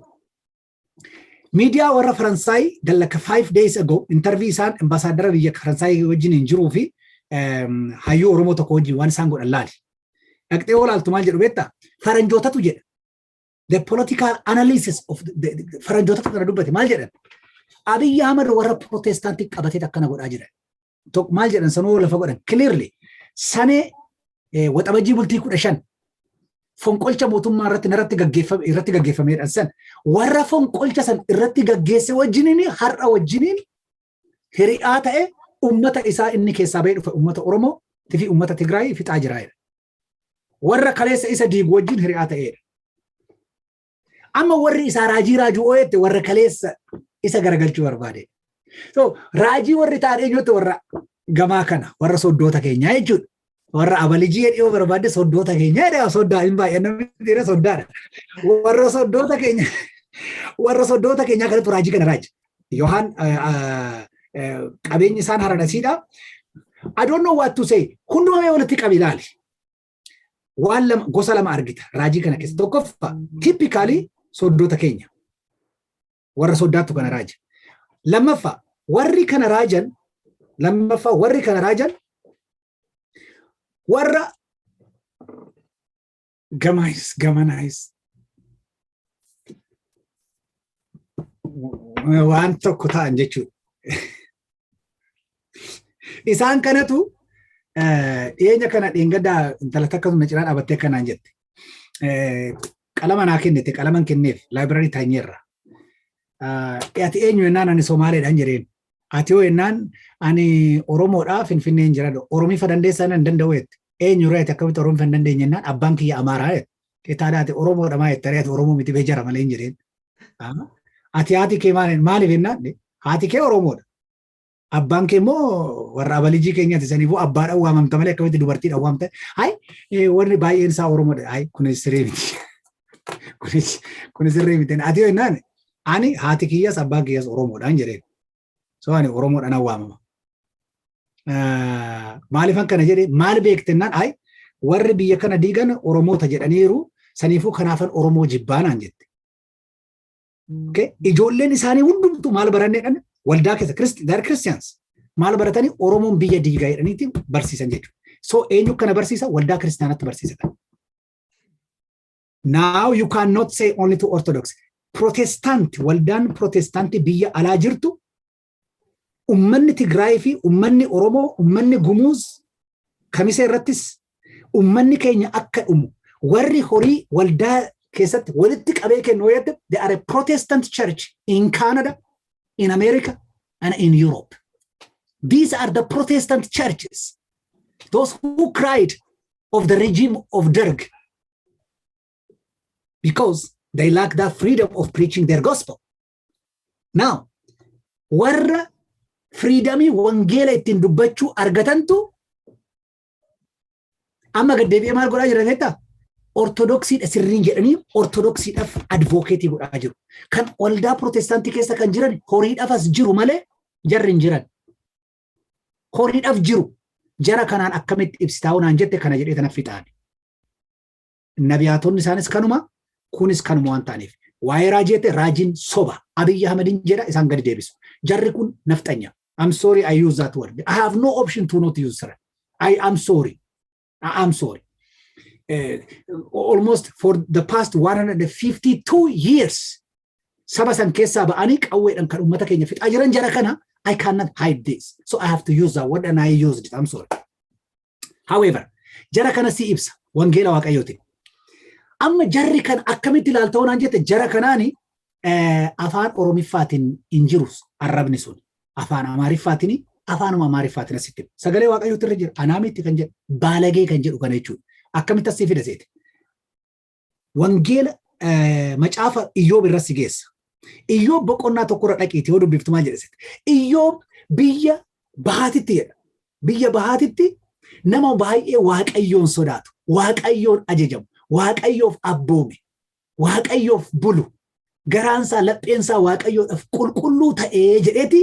Miidiyaa warra Faransaay dallaka 5 days ago interview isaan ambassador biyya Faransaay wajjin hin jiruu fi hayyuu Oromoo tokko wajjin waan isaan godhan laali. Dhaqxee olaaltu maal jedhu beektaa? Faranjootatu jedha. The political analysis of the faranjootatu kana dubbate. Maal jedhan? Abiyyi Ahmad warra Protestaantii qabatee akkana godhaa jira. Maal jedhan sanuu lafa godhan clearly. Sanee Waxabajjii bultii 15 fonqolcha mootummaa irratti narratti gaggeeffame irratti gaggeeffamedha san warra fonqolcha san irratti gaggeesse wajjiniin har'a wajjiniin hiri'aa ta'e ummata isaa inni keessaa bahee dhufe, ummata Oromoo fi ummata Tigraay fixaa jira jedha. Warra kaleessa isa diigu wajjin hiri'aa ta'edha. Amma warri isaa raajii raajuu ooyette warra kaleessa isa garagalchuu barbaade. So raajii warri ta'an eenyutti? Warra gamaa kana, warra soddoota keenyaa jechuudha. Warra abalijii dhiyoo barbaadde soddoota keenyaa jedha, soddaa hin baay'ee namni dhiira soddaadha. Warra soddoota keenya, warra soddoota keenyaa kanatu raajii kana raaja. Yohaan qabeenyi isaan haradhasiidha. I don't know what to say. Hundumaa mee walitti qabi ilaali. Waan lama, gosa lama argita raajii kana keessa. Tokkoffaa, typically soddoota keenya. Warra soddaattu kana raaja. Lammaffaa, warri kana raajan, lammaffaa warri kana raajan warra gamaayis gamanaayis waan tokko ta'an jechuudha. Isaan kanatu dhiyeenya kana dheengaddaa intala takka na cinaa dhaabattee akkanaan jette. Qalama naa kennite, qalaman kenneef, library taanyeerra. Ati eenyu jennaan, ani Somaaleedhaan jedheen. Ati hoo jennaan, ani Oromoodhaa, Finfinneen jira. Oromiifa dandeessaa hin danda'u jette. Eenyu ree ati, akkamitti Oromiifa hin dandeenye jennaan, abbaan kiyya Amaaraa jette. Taadhaa ati Oromoodha maa jette, ati Oromoo miti bee jara malee hin jedheen. Ati haati kee maaliif jennaan, haati kee Oromoodha. Abbaan kee immoo warra abalijii keenyaati, saniifuu abbaadhaan waamamta malee akkamitti dubartiidhaan waamta? Hayi, warri baay'een isaa Oromoodha. Hayi, kunis sirrii miti. Kunis sirrii miti. Ati yoo jennaan, ani haati kiyyas abbaan kiyyas Oromoodhaan jedheen. So ani Oromoodhaan waamama. Maaliifan kana jedhee maal beektennaan, hayi, warri biyya kana diigan Oromoota jedhaniiru, saniifuu kanaafan Oromoo jibbaanaan jette. Ijoolleen isaanii hundumtuu maal baranneedhaan waldaa keessa, they are Christians, maal baratanii? Oromoon biyya diigaa jedhaniiti barsiisan jechuudha. So eenyu kana barsiisa? Waldaa kiristaanatti barsiisa. Now you cannot say only to Orthodox. Protestant, waldaan Protestaantii biyya alaa jirtu, ummanni Tigraay fi ummanni Oromoo, ummanni Gumuuz, Kamisee irrattis ummanni keenya akka dhumu warri horii waldaa keessatti walitti qabee kennu yoo jette, they are a Protestant church in Canada, in America and in Europe. These are the Protestant churches. Those who cried of the regime of Derg because they lack that freedom of preaching their gospel. Now, warra freedomii wangeela ittiin dubbachuu argatantu amma gaddeebi'ee maal godhaa jira beektaa? Ortodoksiidha sirriin jedhanii ortodoksiidhaaf advocate godhaa jiru. Kan waldaa Protestaantii keessa kan jiran horiidhaaf as jiru malee jarri hin jiran. Horiidhaaf jiru. Jara kanaan akkamitti ibsitaa naan jette, kana jedhee tana fixaani. Nabiyaatonni isaanis kanuma, kunis kanuma waan ta'aniif. Waa'ee raajii jette, raajiin soba. Abiyyi Ahmedin jedha, isaan gadi deebisu. Jarri kun nafxanya. I'm sorry I use that word. I have no option to not use it. I am sorry. I am sorry. Almost for the past 152 years saba san keessaa ba'anii qawweedhaan kan uummata keenya fixaa jiran jara kana. I cannot hide this. So I have to use that word and I used it. I'm sorry. However, jara kana si ibsa wangeela Waaqayyootiin. Amma jarri kan akkamitti ilaalta naan jette, jara kanaani afaan Oromiffaatiin hin jiru arrabni sun. Afaan Amaariffaatiin, afaanuma Amaariffaatiin asitti. Sagalee Waaqayyootu irra jira. Anaamitti kan jedhu baalagee kan jedhu kana jechuudha. Akkamitti asii fida seete? Wangeela macaafa Iyyoob irra si geessa. Iyyoob boqonnaa 1 irra dhaqiiti yoo dubbiftu maal jedha seete? Iyyoob biyya bahaatitti jedha. Biyya bahaatitti nama baay'ee Waaqayyoon sodaatu, Waaqayyoon ajajamu, Waaqayyoof abboome, Waaqayyoof bulu, garaansaa lapheensaa Waaqayyoodhaaf qulqulluu ta'ee jedheeti,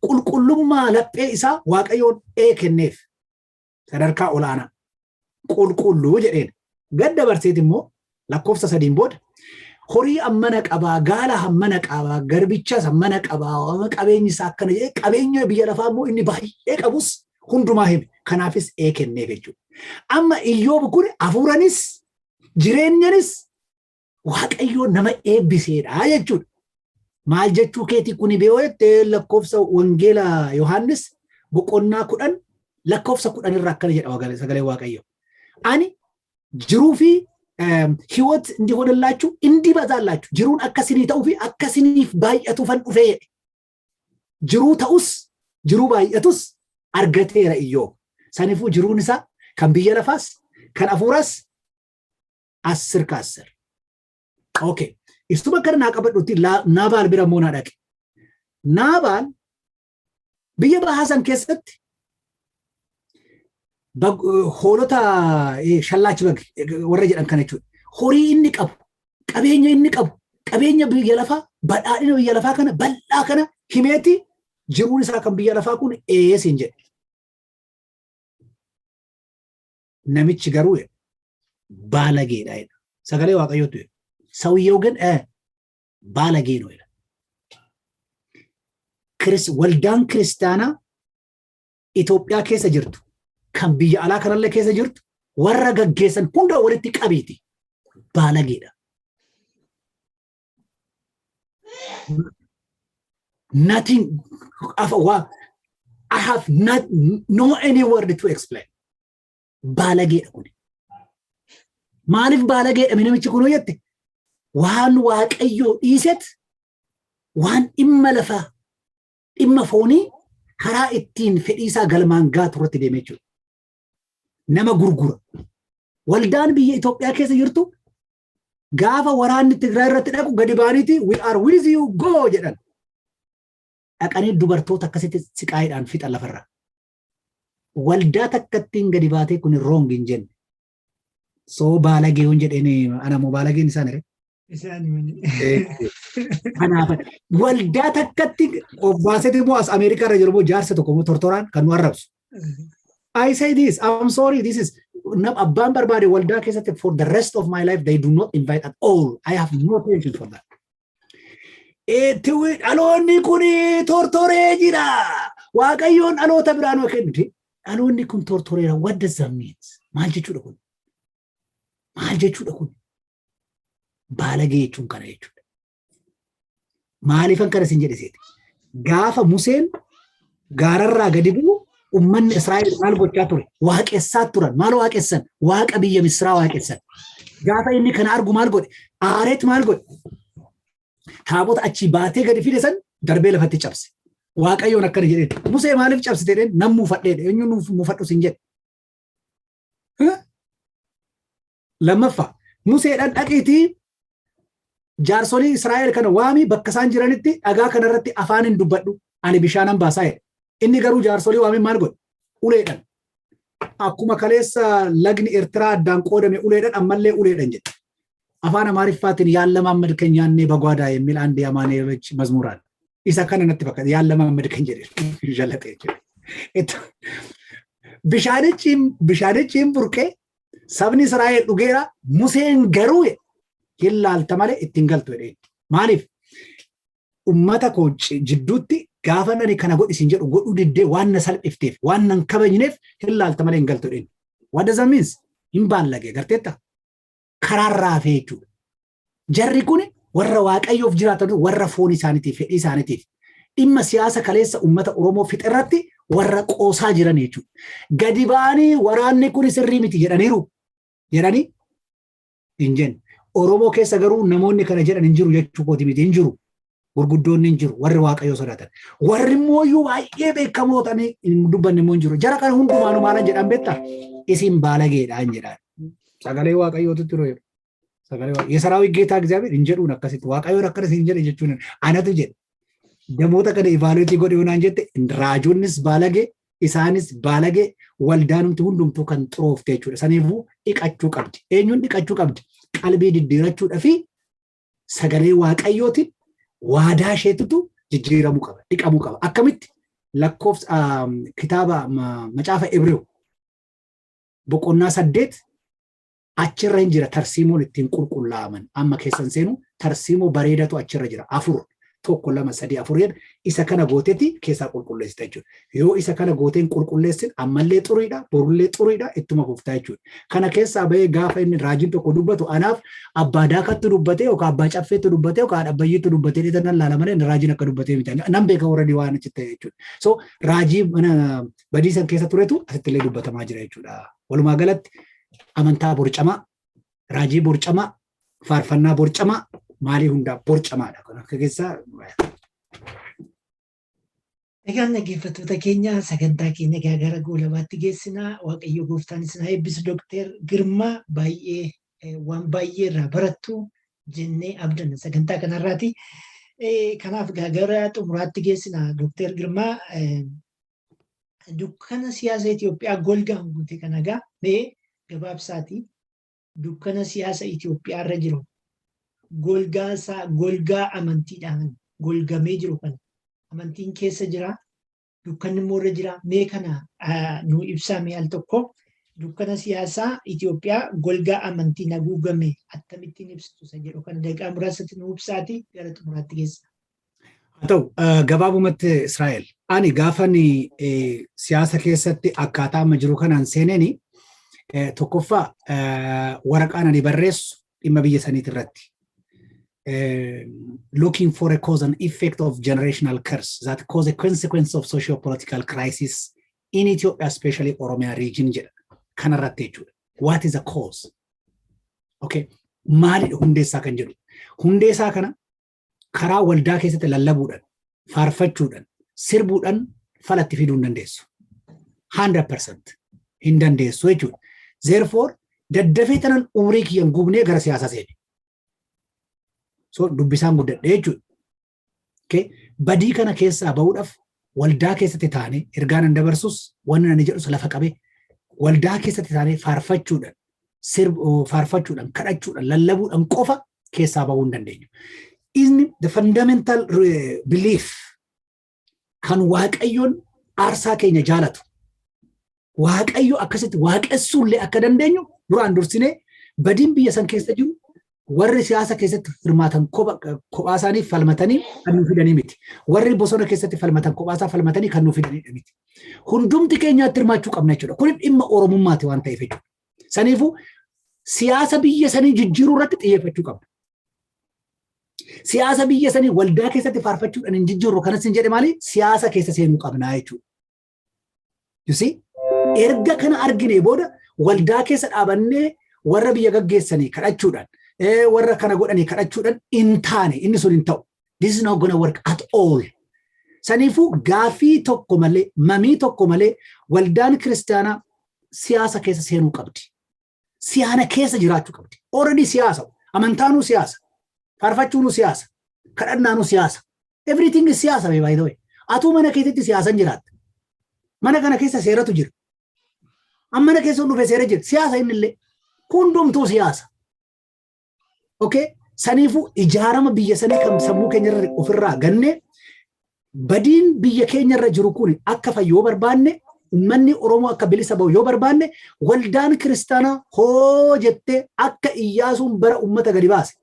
qulqullummaa laphee isaa Waaqayyoon ee kenneef sadarkaa olaanaa qulqulluu jedheen. Gad dabarseet immoo lakkoofsa 3n booda horii hammana qabaa, gaala hammana qabaa, garbichas hammana qabaa, qabeenyi isaa akkana jedhee, qabeenya biyya lafaa immoo inni baay'ee qabus hundumaa hime. Kanaafis ee kenneef jechuudha. Amma Iyyoob kun hafuuranis jireenyanis Waaqayyoo nama eebbiseedha jechuudha. Maal jechuu keetii kuni beeyoo jettee, lakkoofsa wangeela Yohaannis boqonnaa 10 lakkoofsa 10 irra akkana jedha sagalee Waaqayyo. Ani jiruu fi ህይወት እንዲሆንላችሁ እንዲበዛላችሁ, jiruun akkasinii ta'uu fi akkasiniif baay'atuufan dhufee jedhe. Jiruu ta'us jiruu baay'atus argateera Iyyoob. Saniifuu jiruun isaa kan biyya lafaas kan hafuuraas 10 ከ10. Okay. Isuma kana naa qabadhutti Naabaal bira immoo naa dhaqe. Naabaal biyya bahaa san keessatti hoolota shallaachi bag warra jedhan kana jechuudha. Horii inni qabu, qabeenya inni qabu, qabeenya biyya lafaa, badhaadhina biyya lafaa kana bal'aa kana himeeti, jiruun isaa kan biyya lafaa kun eesin jedhe. Namichi garuu baalageedha jedha. Sagalee Waaqayyootu jedha. ሰውየው ግን ባለጌ ነው ይላል። Waldaan kiristaanaa Itoophiyaa keessa jirtu, kan biyya alaa kanallee keessa jirtu, warra gaggeessan hunda walitti qabiiti. Baalageedha. Nothing, I have not no any word to explain. Baalageedha kuni. Maaliif baalageedha namichi kun jette? Waan Waaqayyoo dhiiset waan dhimma lafaa, dhimma foonii, karaa ittiin fedhii isaa galmaan gaatu irratti deemee jechuudha. Nama gurgura. Waldaan biyya Itoophiyaa keessa jirtu gaafa waraanni Tigraay irratti dhaqu gadi ba'aniiti "We are with you, go" jedhan. Dhaqanii dubartoota akkasitti siqaayiidhaan fixan lafarraa. Waldaa takkattiin gadi baatee kun wrong hin jenne. So baalagee hin jedheen, ana moo baalageen isaan ere? Isaan malee. Kanaaf waldaa takkatti of baaseeti immoo as Ameerikaa irra jiru immoo jaarsa tokko immoo tortoraan kan nu arrabsu. I say this, I'm sorry, this is abbaan barbaade waldaa keessatti for the rest of my life they do not invite at all. I have no patience for that. Dhaloonni kun tortoree jira. Waaqayyoon dhaloota biraa nuu kennu. Dhaloonni kun tortoreera. What does that mean? Maal jechuudha kun? Maal jechuudha kun? Baalagee jechuun kana jechuudha. Maaliifan kana sin jedhe seete? Gaafa Museen gaararraa gadi bu'u ummanni Israa'el maal gochaa ture? Waaqessaa turan. Maal waaqessan? Waaqa biyya Misraa waaqessan. Gaafa inni kana argu maal godhe? Aareet maal godhe? Taabota achii baatee gadi fide san darbee lafatti cabse. Waaqayyoon akkana jedheen. "Musee, maaliif cabsite?" jedheen. "Nan muufadheedha." "Eenyuun muufadhu sin jedhe?" Lammaffaa Museedhaan, "Dhaqiitii jaarsolii Israa'el kana waami, bakka isaan jiranitti dhagaa kanarratti afaan hin dubbadhu, ani bishaanan baasaa" jedhe. Inni garuu jaarsolii waamee maal godhe? Uleedhaan. Akkuma kaleessa lagni Eertiraa addaan qoodame uleedhaan, ammallee uleedhaan jedhe. Afaan Amaariffaatiin "ያለማመድከኝ ያኔ በጓዳ" የሚል አንድ የአማኑኤሎች መዝሙር አለ። Isa kana natti fakkaata, "ያለማመድከኝ" jedhe jallatee jechuudha. Bishaanichi hin burqee, sabni Israa'el dhugeera. Museen garuu "Hin laalta malee ittiin galtu" jedheen. Maaliif? Ummata koo jidduutti gaafa nani kana godhi sin jedhu godhuu diddee waan na salphifteef, waan nan kabajneef, hin laalta malee hin galtu jedheen. What does that means? Hin baallage garteetta? Karaarraa hafee jechuudha. Jarri kun warra Waaqayyoof jiraatan, warra foon isaaniitiif, fedhii isaaniitiif, dhimma siyaasa kaleessa ummata Oromoo fixe irratti Warra qoosaa jiran jechuudha. Gadi ba'anii waraanni kun sirrii miti jedhaniiru jedhanii hin jenne. Oromoo keessa garuu namoonni kana jedhan hin jiru jechuu kooti miti, hin jiru. Gurguddoonni hin jiru, warri Waaqayyoo sodaatan. Warri immoo baay'ee beekamoo ta'anii hin dubbanne immoo hin jiru. Jara kana hundumaanuu maalan jedhan beektaa? Isin baalageedhaan jedhaan. Sagalee Waaqayyootu jiru. Sagalee Waaqayyoo. የሰራዊት ጌታ እግዚአብሔር hin jedhuun akkasitti. Waaqayyoon akkanas hin jedhe jechuun anatu jedhe. Namoota kana evaluate godhe yoonaan jette, raajonnis baalagee, isaanis baalagee, waldaanumti hundumtuu kan xuroofte jechuudha. Saniifuu dhiqachuu qabdi. Eenyuun dhiqachuu qabdi? Qalbii diddiirachuudha fi sagalee Waaqayyootiin waadaa isheetutu jijjiiramuu qaba, dhiqamuu qaba. Akkamitti? Lakkoofsa kitaaba macaafa Ibreew boqonnaa 8 achirra hin jira tarsiimoon ittiin qulqullaa'aman. Amma keessan seenu, tarsiimoo bareedatu achirra jira. Afur, tokko, lama, sadii, afur jedha. Isa kana gooteeti keessaa qulqulleessita jechuudha. Yoo isa kana gooteen qulqulleessin, ammallee xuriidha, borullee xuriidha, ittuma fuftaa jechuudha. Kana keessaa bahee gaafa inni raajiin tokko dubbatu, anaaf abbaa daakatti dubbate yookaan abbaa caffeetti dubbate yookaan abbayyiitti dubbate dheetan nan laala malee raajiin akka dubbatee miti. Nan beeka warra waan achi ta'e jechuudha. So raajii mana badiisan keessa turetu asitti illee dubbatamaa jira jechuudha. Walumaa galatti amantaa borcamaa, raajii borcamaa, faarfannaa borcamaa, maalii hundaa borcamaadha. Kan akka keessaa. Egaan dhaggeeffattoota keenya, sagantaa keenya egaa gara goolabaatti geessinaa. Waaqayyo gooftaan isin haa eebbisu. Dookter Girmaa, baay'ee waan baay'ee irraa barattu jennee abdanna sagantaa kanarraati. Kanaaf egaa gara xumuraatti geessina. Dookter Girmaa, dukkana siyaasa Itoophiyaa golgaan guute kana egaa mee gabaabsaati dukkana siyaasa Itoophiyaa irra jiru, golgaa isaa golgaa amantiidhaan golgamee jiru kana, amantiin keessa jira, dukkanni immoo irra jira, mee kana nu ibsaa mee al tokko. Dukkana siyaasaa Itoophiyaa golgaa amantiin haguugame akkamittiin ibsitu isa jedhu kana daqiiqaa muraasatti nu ibsaati gara xumuraatti geessa. Haa ta'u, gabaabumatti Israa'el, ani gaafan siyaasa keessatti akkaataa amma jiru kanaan seeneeni, tokkoffaa waraqaan ani barreessu dhimma biyya saniit irratti. Looking for a cause and effect of generational curse that cause a consequence of socio-political crisis in Ethiopia, especially Oromia region jedha. Kanarratti jechuudha. What is the cause? Okay. Maalidha hundeessaa kan jedhu. Hundeessaa kana karaa waldaa keessatti lallabuudhaan, faarfachuudhaan, sirbuudhaan falatti fiduu hin dandeessu. 100% hin dandeessu jechuudha. Therefore, daddafee tanan umrii kiyyan gubnee gara siyaasaa seene. So dubbisaan guddadhe jechuudha. Okay. Badii kana keessaa bahuudhaaf waldaa keessatti taanee ergaa nan dabarsus, wanni nani jedhus lafa qabee waldaa keessatti taanee faarfachuudhaan, faarfachuudhaan, kadhachuudhaan, lallabuudhaan qofa keessaa bahuu hin dandeenyu. Inni the fundamental belief kan Waaqayyoon aarsaa keenya jaalatu. Waaqayyo akkasitti waaqessuullee akka dandeenyu duraan dursinee badiin biyya san keessa jiru warri siyaasa keessatti hirmaatan kophaa isaanii falmatanii kan nu fidanii miti. Warri bosona keessatti falmatan kophaa isaa falmatanii kan nu fidanii miti. Hundumti keenyaatti hirmaachuu qabna jechuudha. Kun dhimma Oromummaati waan ta'eef jechuudha. Saniifuu siyaasa biyya sanii jijjiiruu irratti xiyyeeffachuu qabna. Siyaasa biyya sanii waldaa keessatti faarfachuudhaan hin jijjiirru kanas hin jedhe, maali, siyaasa keessa seenuu qabnaa jechuudha. You see? Erga kana argine booda waldaa keessa dhaabannee warra biyya gaggeessanii kadhachuudhaan, warra kana godhanii kadhachuudhaan hin taane, inni sun hin ta'u. This is not gonna work at all. Saniifuu gaafii tokko malee, mamii tokko malee waldaan kiristaanaa siyaasa keessa seenuu qabdi. Siyaana keessa jiraachuu qabdi. Already siyaasa. Amantaanuu siyaasa. Faarfachuunuu siyaasa. Kadhannaanuu siyaasa. Everything is siyaasa, by the way. Atuu mana keessatti siyaasan jiraatta. Mana kana keessa seeratu jira. Amma mana keessa dhufe seera jira. Siyaasa innillee. Hundumtuu siyaasa. Okay? Saniifuu ijaarama biyya sanii kan sammuu keenya irra ofirraa gannee badiin biyya keenya irra jiru kun akka fayyu yoo barbaanne, uummanni Oromoo akka bilisa ba'u yoo barbaanne, waldaan kiristaanaa hoo jettee akka Iyyaasuun bara uummata gadi baase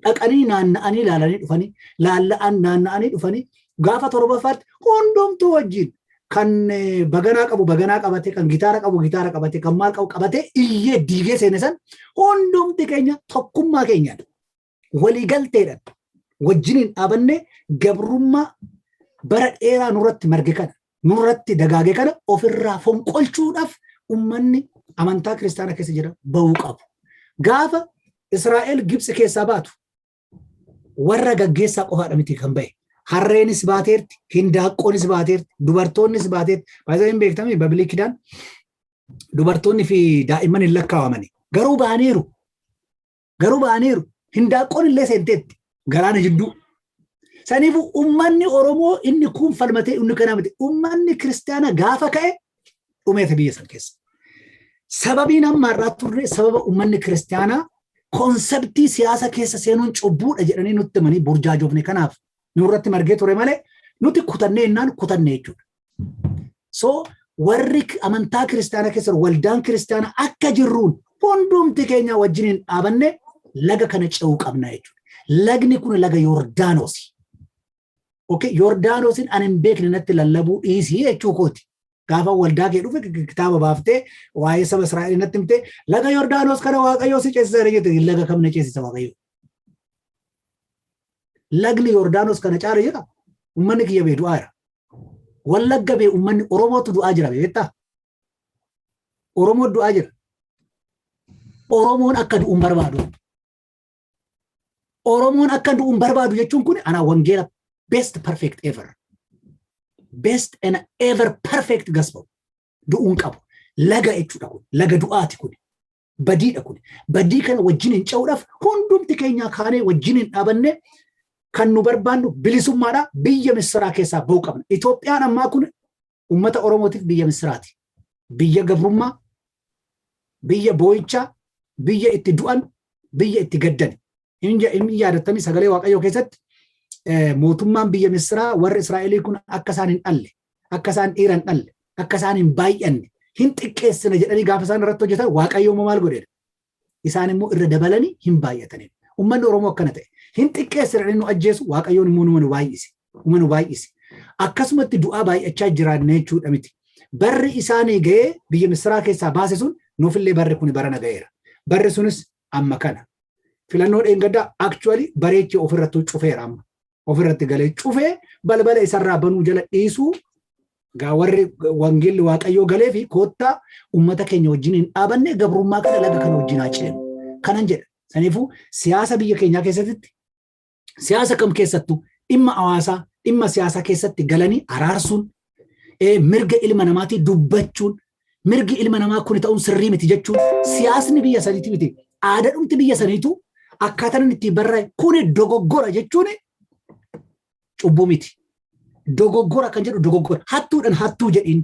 dhaqanii naanna'anii ilaalanii dhufanii, laalla'an naanna'anii dhufanii, gaafa torbaffaatti hundumtuu wajjin kan baganaa qabu baganaa qabate, kan gitaara qabu gitaara qabate, kan maal qabu qabate, iyyee diigee seene san hundumti keenya tokkummaa keenyaan waliigalteedhaan wajjiniin dhaabannee gabrummaa bara dheeraa nurratti marge kana Nurratti dagaagee kana ofirraa fonqolchuudhaaf ummanni amantaa kiristaanaa keessa jira bahuu qabu. Gaafa Israa'el Gibxi keessaa baatu warra gaggeessaa qofaadha miti kan bahe. Harreenis baateerti, hindaaqqoonis baateerti, dubartoonnis baateerti. Baay'ee hin beektami Babilii Kidaan dubartoonni fi daa'imman hin lakkaawamani. Garuu ba'aniiru. Garuu ba'aniiru. Hindaaqqoon illee seenteetti galaana jidduu. Saniifuu ummanni Oromoo inni kun falmatee inni kanaa miti. Ummanni kiristaana gaafa ka'e dhumeeta biyya san keessa. Sababiin amma har'aa turre sababa ummanni kiristaanaa concept siyaasa keessa seenuun cubbuudha jedhanii nutti himanii burjaajoofne, kanaaf nurratti margee ture malee nuti kutannee innaan kutanne jechuudha. So warri amantaa kiristaanaa keessa, waldaan kiristaanaa akka jirruun hundumti keenya wajjiniin dhaabanne laga kana ce'uu qabna jechuudha. Lagni kun laga Yordaanosi. Okay, Yordaanosin ani hin beekne natti lallabuu dhiisii jechuu kooti. Gaafa waldaa kee dhufe kitaaba baaftee waa'ee saba Israa'el natti himte, laga Yordaanos kana Waaqayyo si ceesisa jette, laga kam na ceesisa Waaqayyo? Lagni Yordaanos kana caala jira. Uummanni kiyya bee du'aa jira. Wallagga bee uummanni Oromootu du'aa jira, beektaa? Oromoo du'aa jira. Oromoon akka du'u hin barbaadu. Oromoon akka du'u hin barbaadu jechuun kun ana wangeela best perfect ever. Best and ever perfect gospel. Du'uun qabu. Laga jechuudha kun. Laga du'aati kun. Badiidha kun. Badii kana wajjin hin ce'uudhaaf hundumti keenya kaanee wajjin hin dhaabanne kan nu barbaannu bilisummaadha, biyya Misiraa keessaa bahuu qabna. Itoophiyaan ammaa kun uummata Oromootiif biyya Misiraati. Biyya gabrummaa, biyya boo'ichaa, biyya itti du'an, biyya itti gaddan. Hin yaadattanii, sagalee Waaqayyoo keessatti mootummaan biyya Misiraa warri Israa'elii kun akka isaan hin dhalle, akka isaan dhiira hin dhalle, akka isaan hin baay'anne, hin xiqqeessine jedhanii gaafa isaan irratti hojjetan Waaqayyo immoo maal godheedha? Isaan immoo irra dabalanii hin baay'ataniidha. Uummanni Oromoo akkana ta'e. Hin xiqqeessine jedhanii nu ajjeesu, Waaqayyoon immoo numa nu baay'ise. Numa nu baay'ise. Akkasumatti du'aa baay'achaa jiraanne jechuudha miti. Barri isaanii ga'ee biyya Misiraa keessaa baase sun nuufillee barri kun barana ga'eera. Barri sunis amma kana. Filannoo dheengaddaa actually bareechee ofirratti cufeera amma. Ofirratti galee cufee balbala isarraa banuu jala dhiisuu gaa warri wangeelli Waaqayyoo galee fi koottaa uummata keenya wajjin hin dhaabanne, gabrummaa kana, laga kana wajjin haa ceenu. Kanan jedha. Saniifuu siyaasa biyya keenyaa keessatti, siyaasa kam keessattuu, dhimma hawaasaa, dhimma siyaasaa keessatti galanii araarsuun, mirga ilma namaatii dubbachuun, mirgi ilma namaa kun ta'uun sirrii miti jechuun, siyaasni biyya saniiti miti, aadaadhumti biyya saniitu akkaataan inni ittiin barraa'e kuni dogoggora jechuun cubbuu miti. Dogoggora kan jedhu dogoggora. Hattuudhaan hattuu jedhiin,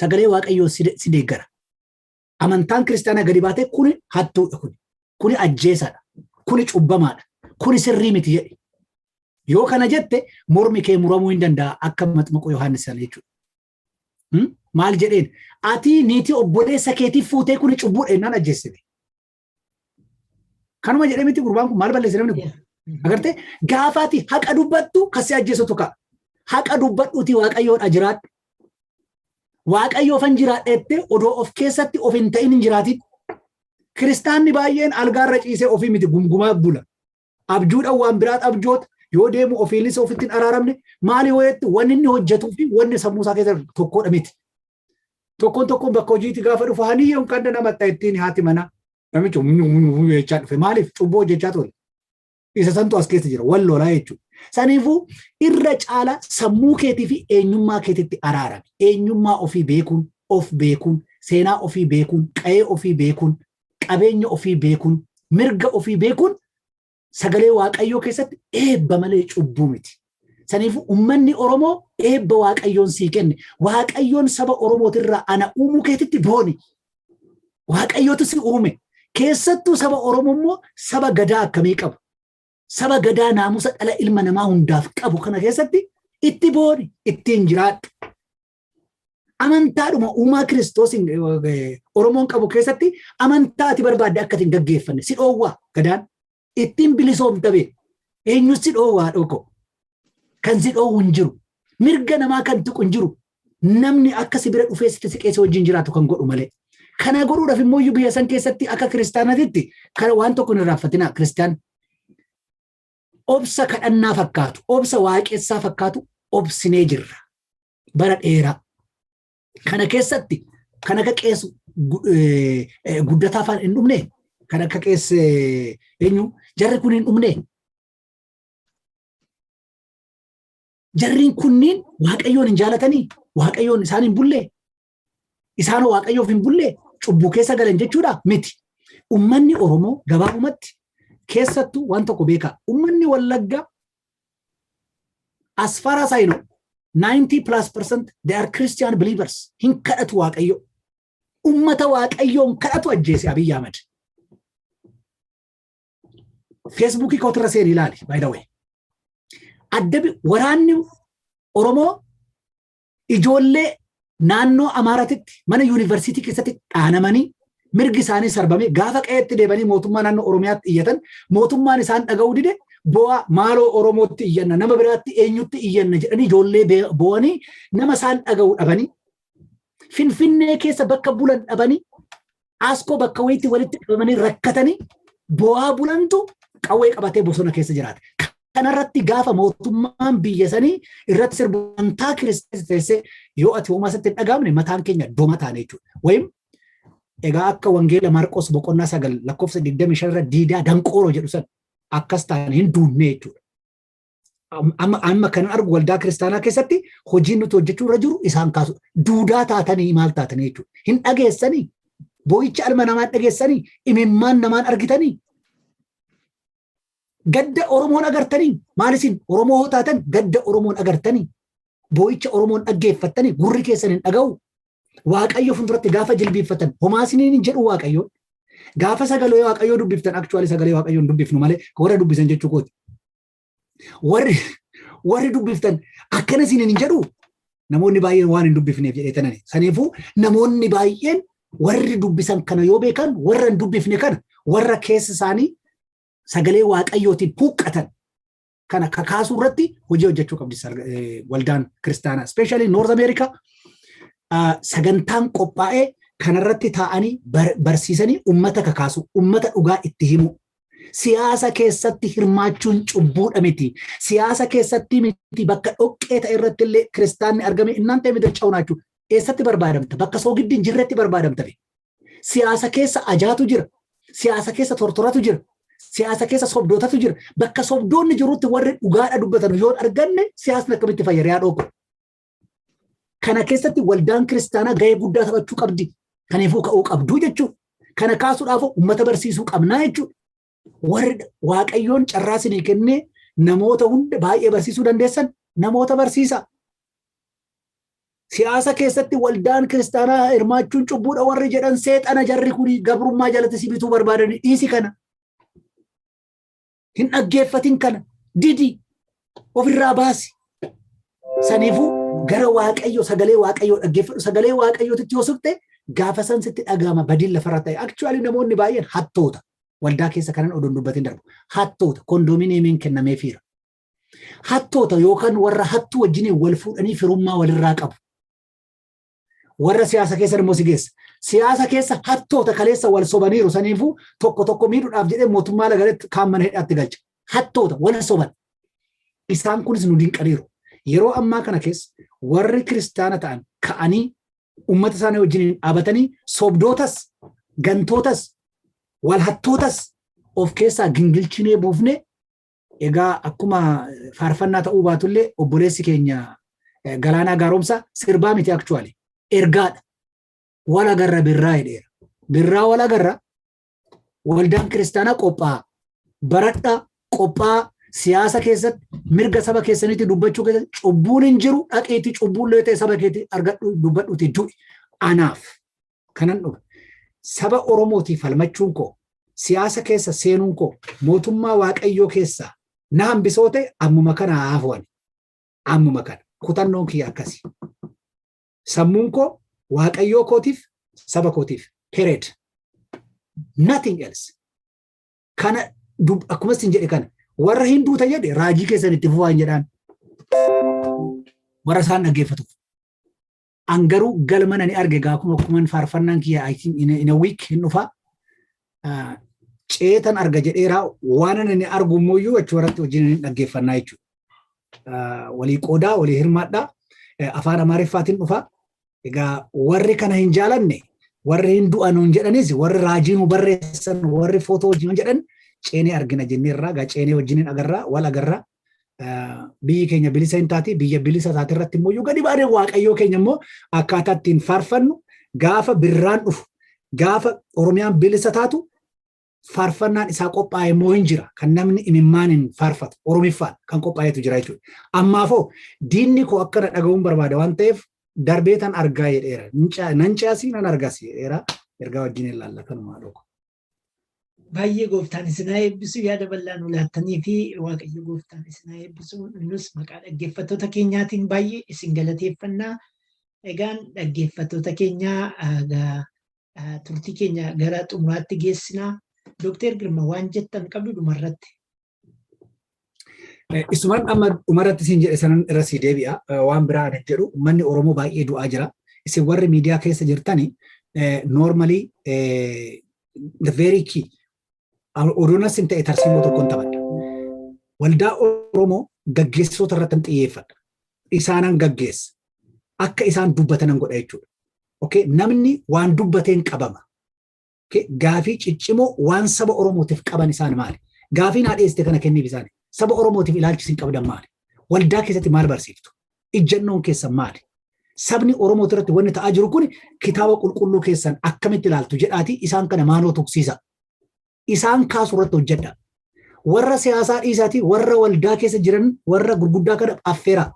sagalee Waaqayyoo si deeggara. Amantaan kiristaanaa gadi baatee kuni hattuudha kuni. Kuni ajjeesaadha. Kuni cubbamaadha. Kuni sirrii miti jedhi. Yoo kana jette mormi kee muramuu hin danda'a akka Maxmaquu Yohaannis sana jechuudha. Maal jedheen? Ati niitii obboleessa keetiif fuutee, kuni cubbuudha jennaan ajjeessite. Kanuma jedhee miti gurbaan kun? Maal balleesse namni kun? Agartee, gaafa ati haqa dubbattu kasi ajjeesutu ka'a. Haqa dubbadhuutii Waaqayyoodha jiraadhu. Waaqayyoofan jiraadha jettee odoo of keessatti of hin ta'in hin jiraatin. Kiristaanni baay'een algaarra ciisee ofii miti, gumgumaa bula. Abjuudhaan waan biraat abjoota, yoo deemu ofiinis ofitti hin araaramne. Maali wayeetti wanni inni hojjetuu fi wanni sammuu isaa keessa tokkodha miti. Tokkoon tokkoon bakka hojiitti gaafa dhufu haniyyee kan nama ittiin haati manaa namichi jechaa dhufe, maaliif cubbuu hojjechaa ture. Isa santu as keessa jira, wal lolaa jechuudha. Saniifuu irra caala sammuu keetii fi eenyummaa keetitti araarami. Eenyummaa ofii beekuun, of beekuun, seenaa ofii beekuun, qa'ee ofii beekuun, qabeenya ofii beekuun, mirga ofii beekuun sagalee Waaqayyoo keessatti eebba malee cubbuu miti. Saniifuu uummanni Oromoo eebba Waaqayyoon sii kenne. Waaqayyoon saba Oromootirraa ana uumuu keetitti booni. Waaqayyootu si uume. Keessattuu saba Oromoo immoo saba gadaa akkamii qabu? Saba gadaa naamusa dhala ilma namaa hundaaf qabu kana keessatti itti booni, ittiin jiraadhu. Amantaadhuma uumaa Kiristoos Oromoon qabu keessatti amantaa ati barbaadde akka ittiin gaggeeffanne si dhoowwaa gadaan? Ittiin bilisoomta bee, eenyu si dhoowwaa dhoko? Kan si dhoowwu hin jiru. Mirga namaa kan tuqu hin jiru. Namni akka si bira dhufee sitti siqee si wajjin jiraatu kan godhu malee. Kana godhuudhaaf immoo iyyuu biyya san keessatti akka kiristaanatitti kana waan tokko hin irraanfatinaa, kiristaan. Obsa kadhannaa fakkaatu, obsa waaqessaa fakkaatu obsinee jirra. Bara dheeraa. Kana keessatti kan akka qees Guddataa faan hin dhumne, kan akka qees eenyu jarri kun hin dhumne. Jarriin kunniin Waaqayyoon hin jaalatanii, Waaqayyoon isaan hin bullee, isaan Waaqayyoof hin bullee, cubbuu keessa galan jechuudha miti. Ummanni Oromoo gabaabumatti keessattuu waan tokko beekaa. Ummanni Wallaggaa, as far as I know, 90+% they are Christian believers. Hin kadhatu Waaqayyo. Ummata Waaqayyoon kadhatu ajjeese Abiy Ahmed. Feesbuukii kootirra seeni ilaali, by the way. Addabi waraanni Oromoo ijoollee naannoo Amaaratitti mana yuunivarsiitii keessatti dhaanamanii, mirgi isaanii sarbamee, gaafa qe'eetti deebanii mootummaa naannoo Oromiyaatti iyyatan, mootummaan isaan dhaga'uu dide. Bu'aa maaloo Oromootti iyyanna, nama biraatti eenyutti iyyanna jedhanii ijoollee bo'anii nama isaan dhaga'uu dhabanii, Finfinnee keessa bakka bulan dhabanii, Askoo bakka wayiitti walitti qabamanii rakkatanii bo'aa bulantu qawwee qabatee bosona keessa jiraata. Kanarratti gaafa mootummaan biyya sanii irratti sirbu amantaa kiristaanaa teessee yoo ati homaa sitti hin dhagaamne, mataan keenya doma taane jechuudha. Wayim egaa akka wangeela Maarqos boqonnaa 9 lakkoofsa 25 irra diidaa danqooroo jedhu san akkas taane hin duunne jechuudha. Amma kan argu waldaa kiristaanaa keessatti hojiin nuti hojjechuu irra jiru isaan kaasu. Duudaa taatanii maal taatanii jechuudha. Hin dhageessanii, boo'icha ilma namaa dhageessanii, imimmaan namaan argitanii, gadda Oromoon agartanii, maal isin Oromoo hoo taatan, gadda Oromoon agartanii, boo'icha Oromoon dhaggeeffattanii, gurri keessan hin dhaga'u? Waaqayyo fuulduratti gaafa jilbiiffatan homaa isiniin hin jedhu Waaqayyo? Gaafa sagalee Waaqayyoo dubbiftan, actually sagalee Waaqayyoo hin dubbifnu malee, warra dubbisan jechuu kooti. Warri dubbiftan akkana isiniin hin jedhu? Namoonni baay'een waan hin dubbifneef jedhee tanani. Saniifuu namoonni baay'een warri dubbisan kana yoo beekan, warra hin dubbifne kana, warra keessa isaanii sagalee Waaqayyootiin huqqatan kana kakaasuu irratti hojii hojjechuu qabdi waldaan kiristaanaa. Especially North America sagantaan qophaa'ee kanarratti taa'anii barsiisanii ummata kakaasu, ummata dhugaa itti himu. Siyaasa keessatti hirmaachuun cubbuudha miti. Siyaasa keessatti miti, bakka dhoqqee ta'e irratti illee kiristaanni argame innaan ta'e midir cawnaachuu. Eessatti barbaadamta? Bakka soogiddi hin jirretti barbaadamta. Siyaasa keessa ajaatu jira. Siyaasa keessa tortoratu jira. Siyaasa keessa sobdootatu jira. Bakka sobdoonni jirutti warri dhugaadha dubbatan yoo arganne, siyaasni akkamitti fayyada yaa dhooko? Kana keessatti waldaan kiristaanaa gahee guddaa taphachuu qabdi. Kanaafuu ka'uu qabduu jechuudha. Kana kaasuudhaaf uummata barsiisuu qabnaa jechuudha. Warri Waaqayyoon carraa isinii kennee namoota hunda baay'ee barsiisuu dandeessan namoota barsiisa. Siyaasa keessatti waldaan kiristaanaa hirmaachuun cubbuudha warri jedhan seexana, jarri kuni gabrummaa jalatti si bituu barbaadanii, dhiisi kana. Hin dhaggeeffatin kana, didi, ofirraa baasi. Saniifuu gara Waaqayyo, sagalee Waaqayyoo dhaggeeffadhu. Sagalee Waaqayyootitti yoo suqxe, gaafa san sitti dhagahama badiin lafarra ta'e. Actually namoonni baay'een hattoota. Waldaa keessa kanan oduun dubbatin darbu. Hattoota kondominiyeemiin kennameefiira. Hattoota yookaan warra hattuu wajjiniin wal fuudhanii firummaa walirraa qabu. Warra siyaasa keessa immoo si geessa. Siyaasa keessa hattoota kaleessa wal sobaniiru, saniifuu tokko tokko miidhuudhaaf jedhee mootummaa lagaletti kaan mana hidhaatti galcha. Hattoota wal soban. Isaan kunis nu dinqaniiru. Yeroo ammaa kana keessa warri kiristaana ta'an ka'anii uummata isaanii wajjin dhaabatanii sobdootas, gantootas, wal hattootas of keessaa gingilchinee buufnee, egaa akkuma faarfannaa ta'uu baatullee obboleessi keenya Galaanaa Gaaromsaa sirbaa miti, actually ergaadha. Wal agarra birraa jedheera. Birraa wal agarra. Waldaan kiristaanaa qophaa'a. Baradhaa, qophaa'a. Siyaasa keessatti mirga saba keessaniitti dubbachuu keessatti cubbuun hin jiru, dhaqiitti cubbuun illee ta'e saba keetti argadhu, dubbadhuuti du'i. Anaaf kanan dhufe saba Oromootiif falmachuun koo, siyaasa keessa seenuun koo mootummaa Waaqayyoo keessaa na hambisoo ta'e, ammuma kana haafuwan, ammuma kana kutannoon kiyya akkasi. Sammuun koo Waaqayyoo kootiif, saba kootiif, period, nothing else. Kana akkuma isin jedhe kana, warra hin duuta jedhe raajii keessan itti fufaa hin jedhaan, warra isaan dhaggeeffatuuf. An garuu galma nani arge gaa akkuman faarfannaan kiyya, I think in a week hin dhufa. Ceetan arga jedheera, waan ani argu immoo achuma irratti hojiin hin dhaggeeffannaa jechuudha. Walii qoodaa, walii hirmaadhaa. Afaan Amaariffaatiin dhufa. Egaa warri kana hin jaalanne, warri hin du'an nuun jedhanis, warri raajii nu barreessan, warri footoo wajjin jedhan, ceenee argina jenneerraa. Egaa ceenee wajjiniin agarraa, wal agarraa. Biyyi keenya bilisa hin taati. Biyya bilisa taate irratti immoo gadi baanee Waaqayyoo keenya immoo akkaataa ittiin faarfannu, gaafa birraan dhufu, gaafa Oromiyaan bilisa taatu, faarfannaan isaa qophaa'e immoo hin jira, kan namni imimmaaniin faarfatu Oromiffaan kan qophaa'etu jira jechuudha. Ammaafoo diinni koo akkana dhaga'uun barbaada waan ta'eef, darbee tan argaa jedheera. Nan ce'asii nan argas jedheera. Ergaa wajjin ilaalla kanumaa dhoko. Baay'ee gooftaan isin haa eebbisu. Yaada bal'aa nu laattanii fi Waaqayyo gooftaan isin haa eebbisu. Nus maqaa dhaggeeffattoota keenyaatiin baay'ee isin galateeffannaa. Egaan dhaggeeffattoota keenyaa, turtii keenya gara xumuraatti geessinaa. Dookter Girma, waan jettan qabdu dhumarratti? Isumaan amma dhumarratti siin jedhe sanan irra sii deebi'a. Waan biraa ani jedhu, uummanni Oromoo baay'ee du'aa jira. Isin warri miidiyaa keessa jirtani, normally the very key oduunas hin ta'e tarsiimoo tokkoon taphadha. Waldaa Oromoo gaggeessitoota irratti hin xiyyeeffadha. Isaanan gaggeessa. Akka isaan dubbatanan godha jechuudha. Okay, namni waan dubbateen qabama. Okay, gaafii ciccimoo waan saba Oromootiif qaban isaan maali? Gaafii naa dhiyeessite kana kenniif isaani. Saba Oromootiif ilaalchi isin qabdan maali? Waldaa keessatti maal barsiiftu? Ijjannoon keessan maali? Sabni Oromoo irratti wanni ta'aa jiru kun kitaaba qulqulluu keessan akkamitti ilaaltu jedhaati isaan kana maaloo tuqsiisa. Isaan kaasu irratti hojjedha. Warra siyaasaa dhiisaatii warra waldaa keessa jiran, warra gurguddaa kana affeera.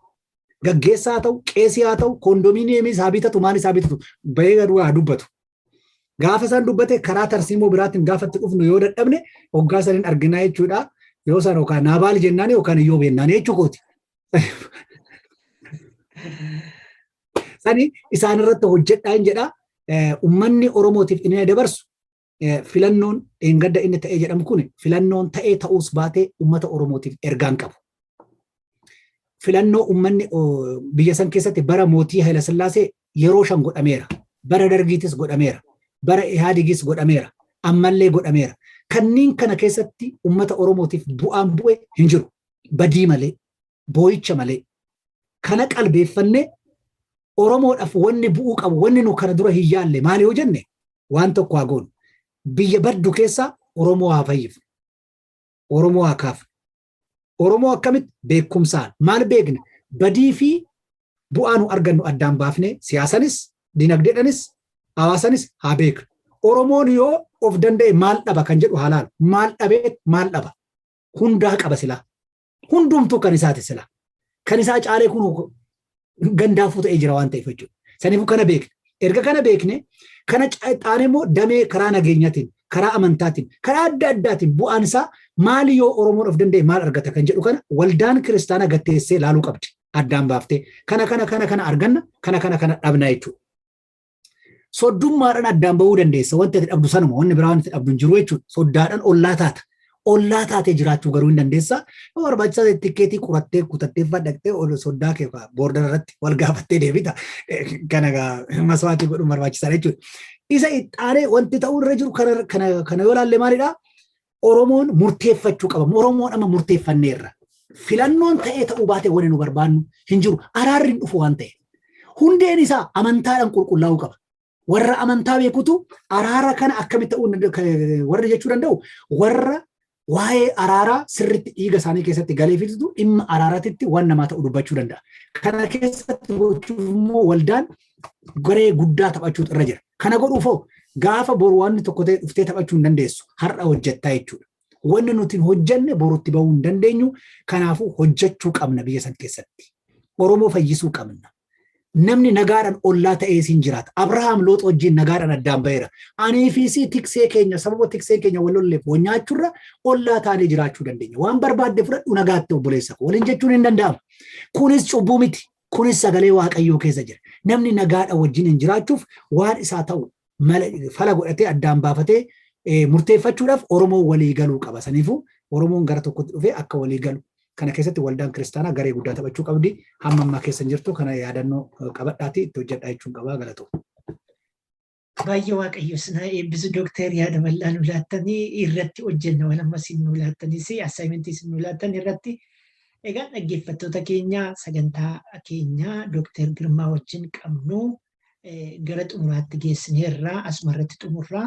Gaggeessaa haa ta'u, qeesii haa ta'u, koondomiiniyeemii isaa bitatu, maal isaa bitatu, bahee gad waa dubbatu. Gaafa isaan dubbate, karaa tarsiimoo biraatiin gaafa itti dhufnu yoo dadhabne, hoggaa saniin arginaa jechuudha. Yoo isaan yookaan Naabaal jennaan yookaan Iyyoob jennaan jechuu kooti. Sani isaan irratti hojjedhaa hin jedhaa. Uummanni Oromootiif inni dabarsu, filannoon dheengadda inni ta'ee jedhamu kun, filannoon ta'ee ta'uus baatee, uummata Oromootiif ergaan qabu. Filannoo uummanni biyya san keessatti bara mootii Hayilasillaasee yeroo 5 godhameera. Bara Dargiitis godhameera. Bara Ihaadigis godhameera. Ammallee godhameera. Kanneen kana keessatti uummata Oromootiif bu'aan bu'e hin jiru. Badii malee, boo'icha malee. Kana qalbeeffannee Oromoodhaaf wanni bu'uu qabu, wanni nu kana dura hin yaalle maali yoo jenne, waan tokko haa goonu. Biyya baddu keessaa Oromoo haa fayyifnu. Oromoo haa kaafnu. Oromoo akkamitti? Beekumsaan. Maal beekna? Badii fi bu'aa nu argannu addaan baafnee, siyaasanis, dinagdeedhanis, hawaasanis haa beeknu. Oromoon yoo of danda'e maal dhaba kan jedhu haa laalu. Maal dhabee maal dhaba? Hundaa qaba silaa. Hundumtuu kan isaati silaa. Kan isaa caalee kun gandaafuu ta'ee jira waan ta'eef jechuudha. Saniifuu kana beekne. Erga kana beekne, kana xaanee immoo damee karaa nageenyaatiin, karaa amantaatiin, karaa adda addaatiin bu'aan isaa maali, yoo Oromoon of danda'e maal argata kan jedhu kana waldaan kiristaanaa gatteessee laaluu qabdi. Addaan baaftee kana kana kana kana arganna, kana kana kana dhabna jechuudha. Soddummaadhaan addaan bahuu dandeessa. Wanti ati dhabdu sanuma, wanni biraa wanti dhabdu hin jiru jechuudha. Soddaadhaan ollaa taata. Ollaa taatee jiraachuu garuu hin dandeessa. Yoo barbaachisaa ta'e tikkeetii qurattee kutattee fadhaqtee ol soddaa kee boordara irratti wal gaafattee deebita. Kana maswaatii godhuun barbaachisaadha jechuudha. Isa ittaanee wanti ta'uu irra jiru kana yoo ilaalle maalidhaa? Oromoon murteeffachuu qaba. Oromoon amma murteeffanneerra. Filannoon ta'ee ta'uu baate wanni nu barbaannu hin jiru. Araarri hin dhufu waan ta'e. Hundeen isaa amantaadhaan qulqullaa'uu qaba. Warra amantaa beekutu araara kana akkamitti ta'uu warri jechuu danda'u, warra waa'ee araaraa sirriitti dhiiga isaanii keessatti galee fidutu dhimma araaraatitti waan namaa ta'u dubbachuu danda'a. Kana keessatti gochuuf immoo waldaan garee guddaa taphachuutu irra jira. Kana godhuufoo gaafa boru wanni tokko ta'e dhuftee taphachuu hin dandeessu. Har'a hojjettaa jechuudha. Wanni nuti hin hojjenne borutti bahuu hin dandeenyu. Kanaafuu hojjechuu qabna biyya san keessatti. Oromoo fayyisuu qabna. Namni nagaadhaan ollaa ta'ee siin jiraata. Abrahaam Loox wajjin nagaadhaan addaan ba'eera. Anii fi si tiksee keenya, sababa tiksee keenya wal lolleef wal nyaachuurra ollaa taanee jiraachuu dandeenya. Waan barbaadde fudhadhu, nagaatti obboleessa koo. Waliin jechuun hin danda'amu. Kunis cubbuu miti. Kunis sagalee Waaqayyoo keessa jira. Namni nagaadhaan wajjin hin jiraachuuf waan isaa ta'u mala fala godhatee addaan baafatee murteeffachuudhaaf Oromoon walii galuu qaba. Saniifuu Oromoon gara tokkotti dhufee akka walii galu kana keessatti waldaan kiristaanaa garee guddaa taphachuu qabdi. Hamma ammaa keessa hin jirtu, kana yaadannoo qabadhaati itti hojjedhaa jechuun qabaa, galatoo. Baay'ee Waaqayyo isin haa eebbisu, Dooktar. Yaada bal'aa nu laattanii irratti hojjenna, waan amma isin nu laattanis, assignmentii isin nu laattan irratti. Egaa dhaggeeffattoota keenya, sagantaa keenya Dooktar Girmaa wajjin qabnu Gara xumuraatti geessineerraa, asuma irratti xumurraa.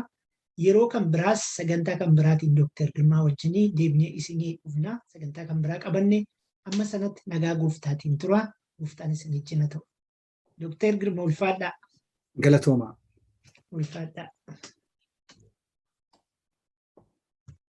Yeroo kan biraas sagantaa kan biraatiin Dooktar Girmaa wajjinii deebinee isinii dhufna. Sagantaa kan biraa qabanne amma sanatti nagaa gooftaatiin tura. Gooftaan isin wajjin haa ta'u. Dooktar Girmaa, ulfaadhaa. Galatooma. Ulfaadhaa.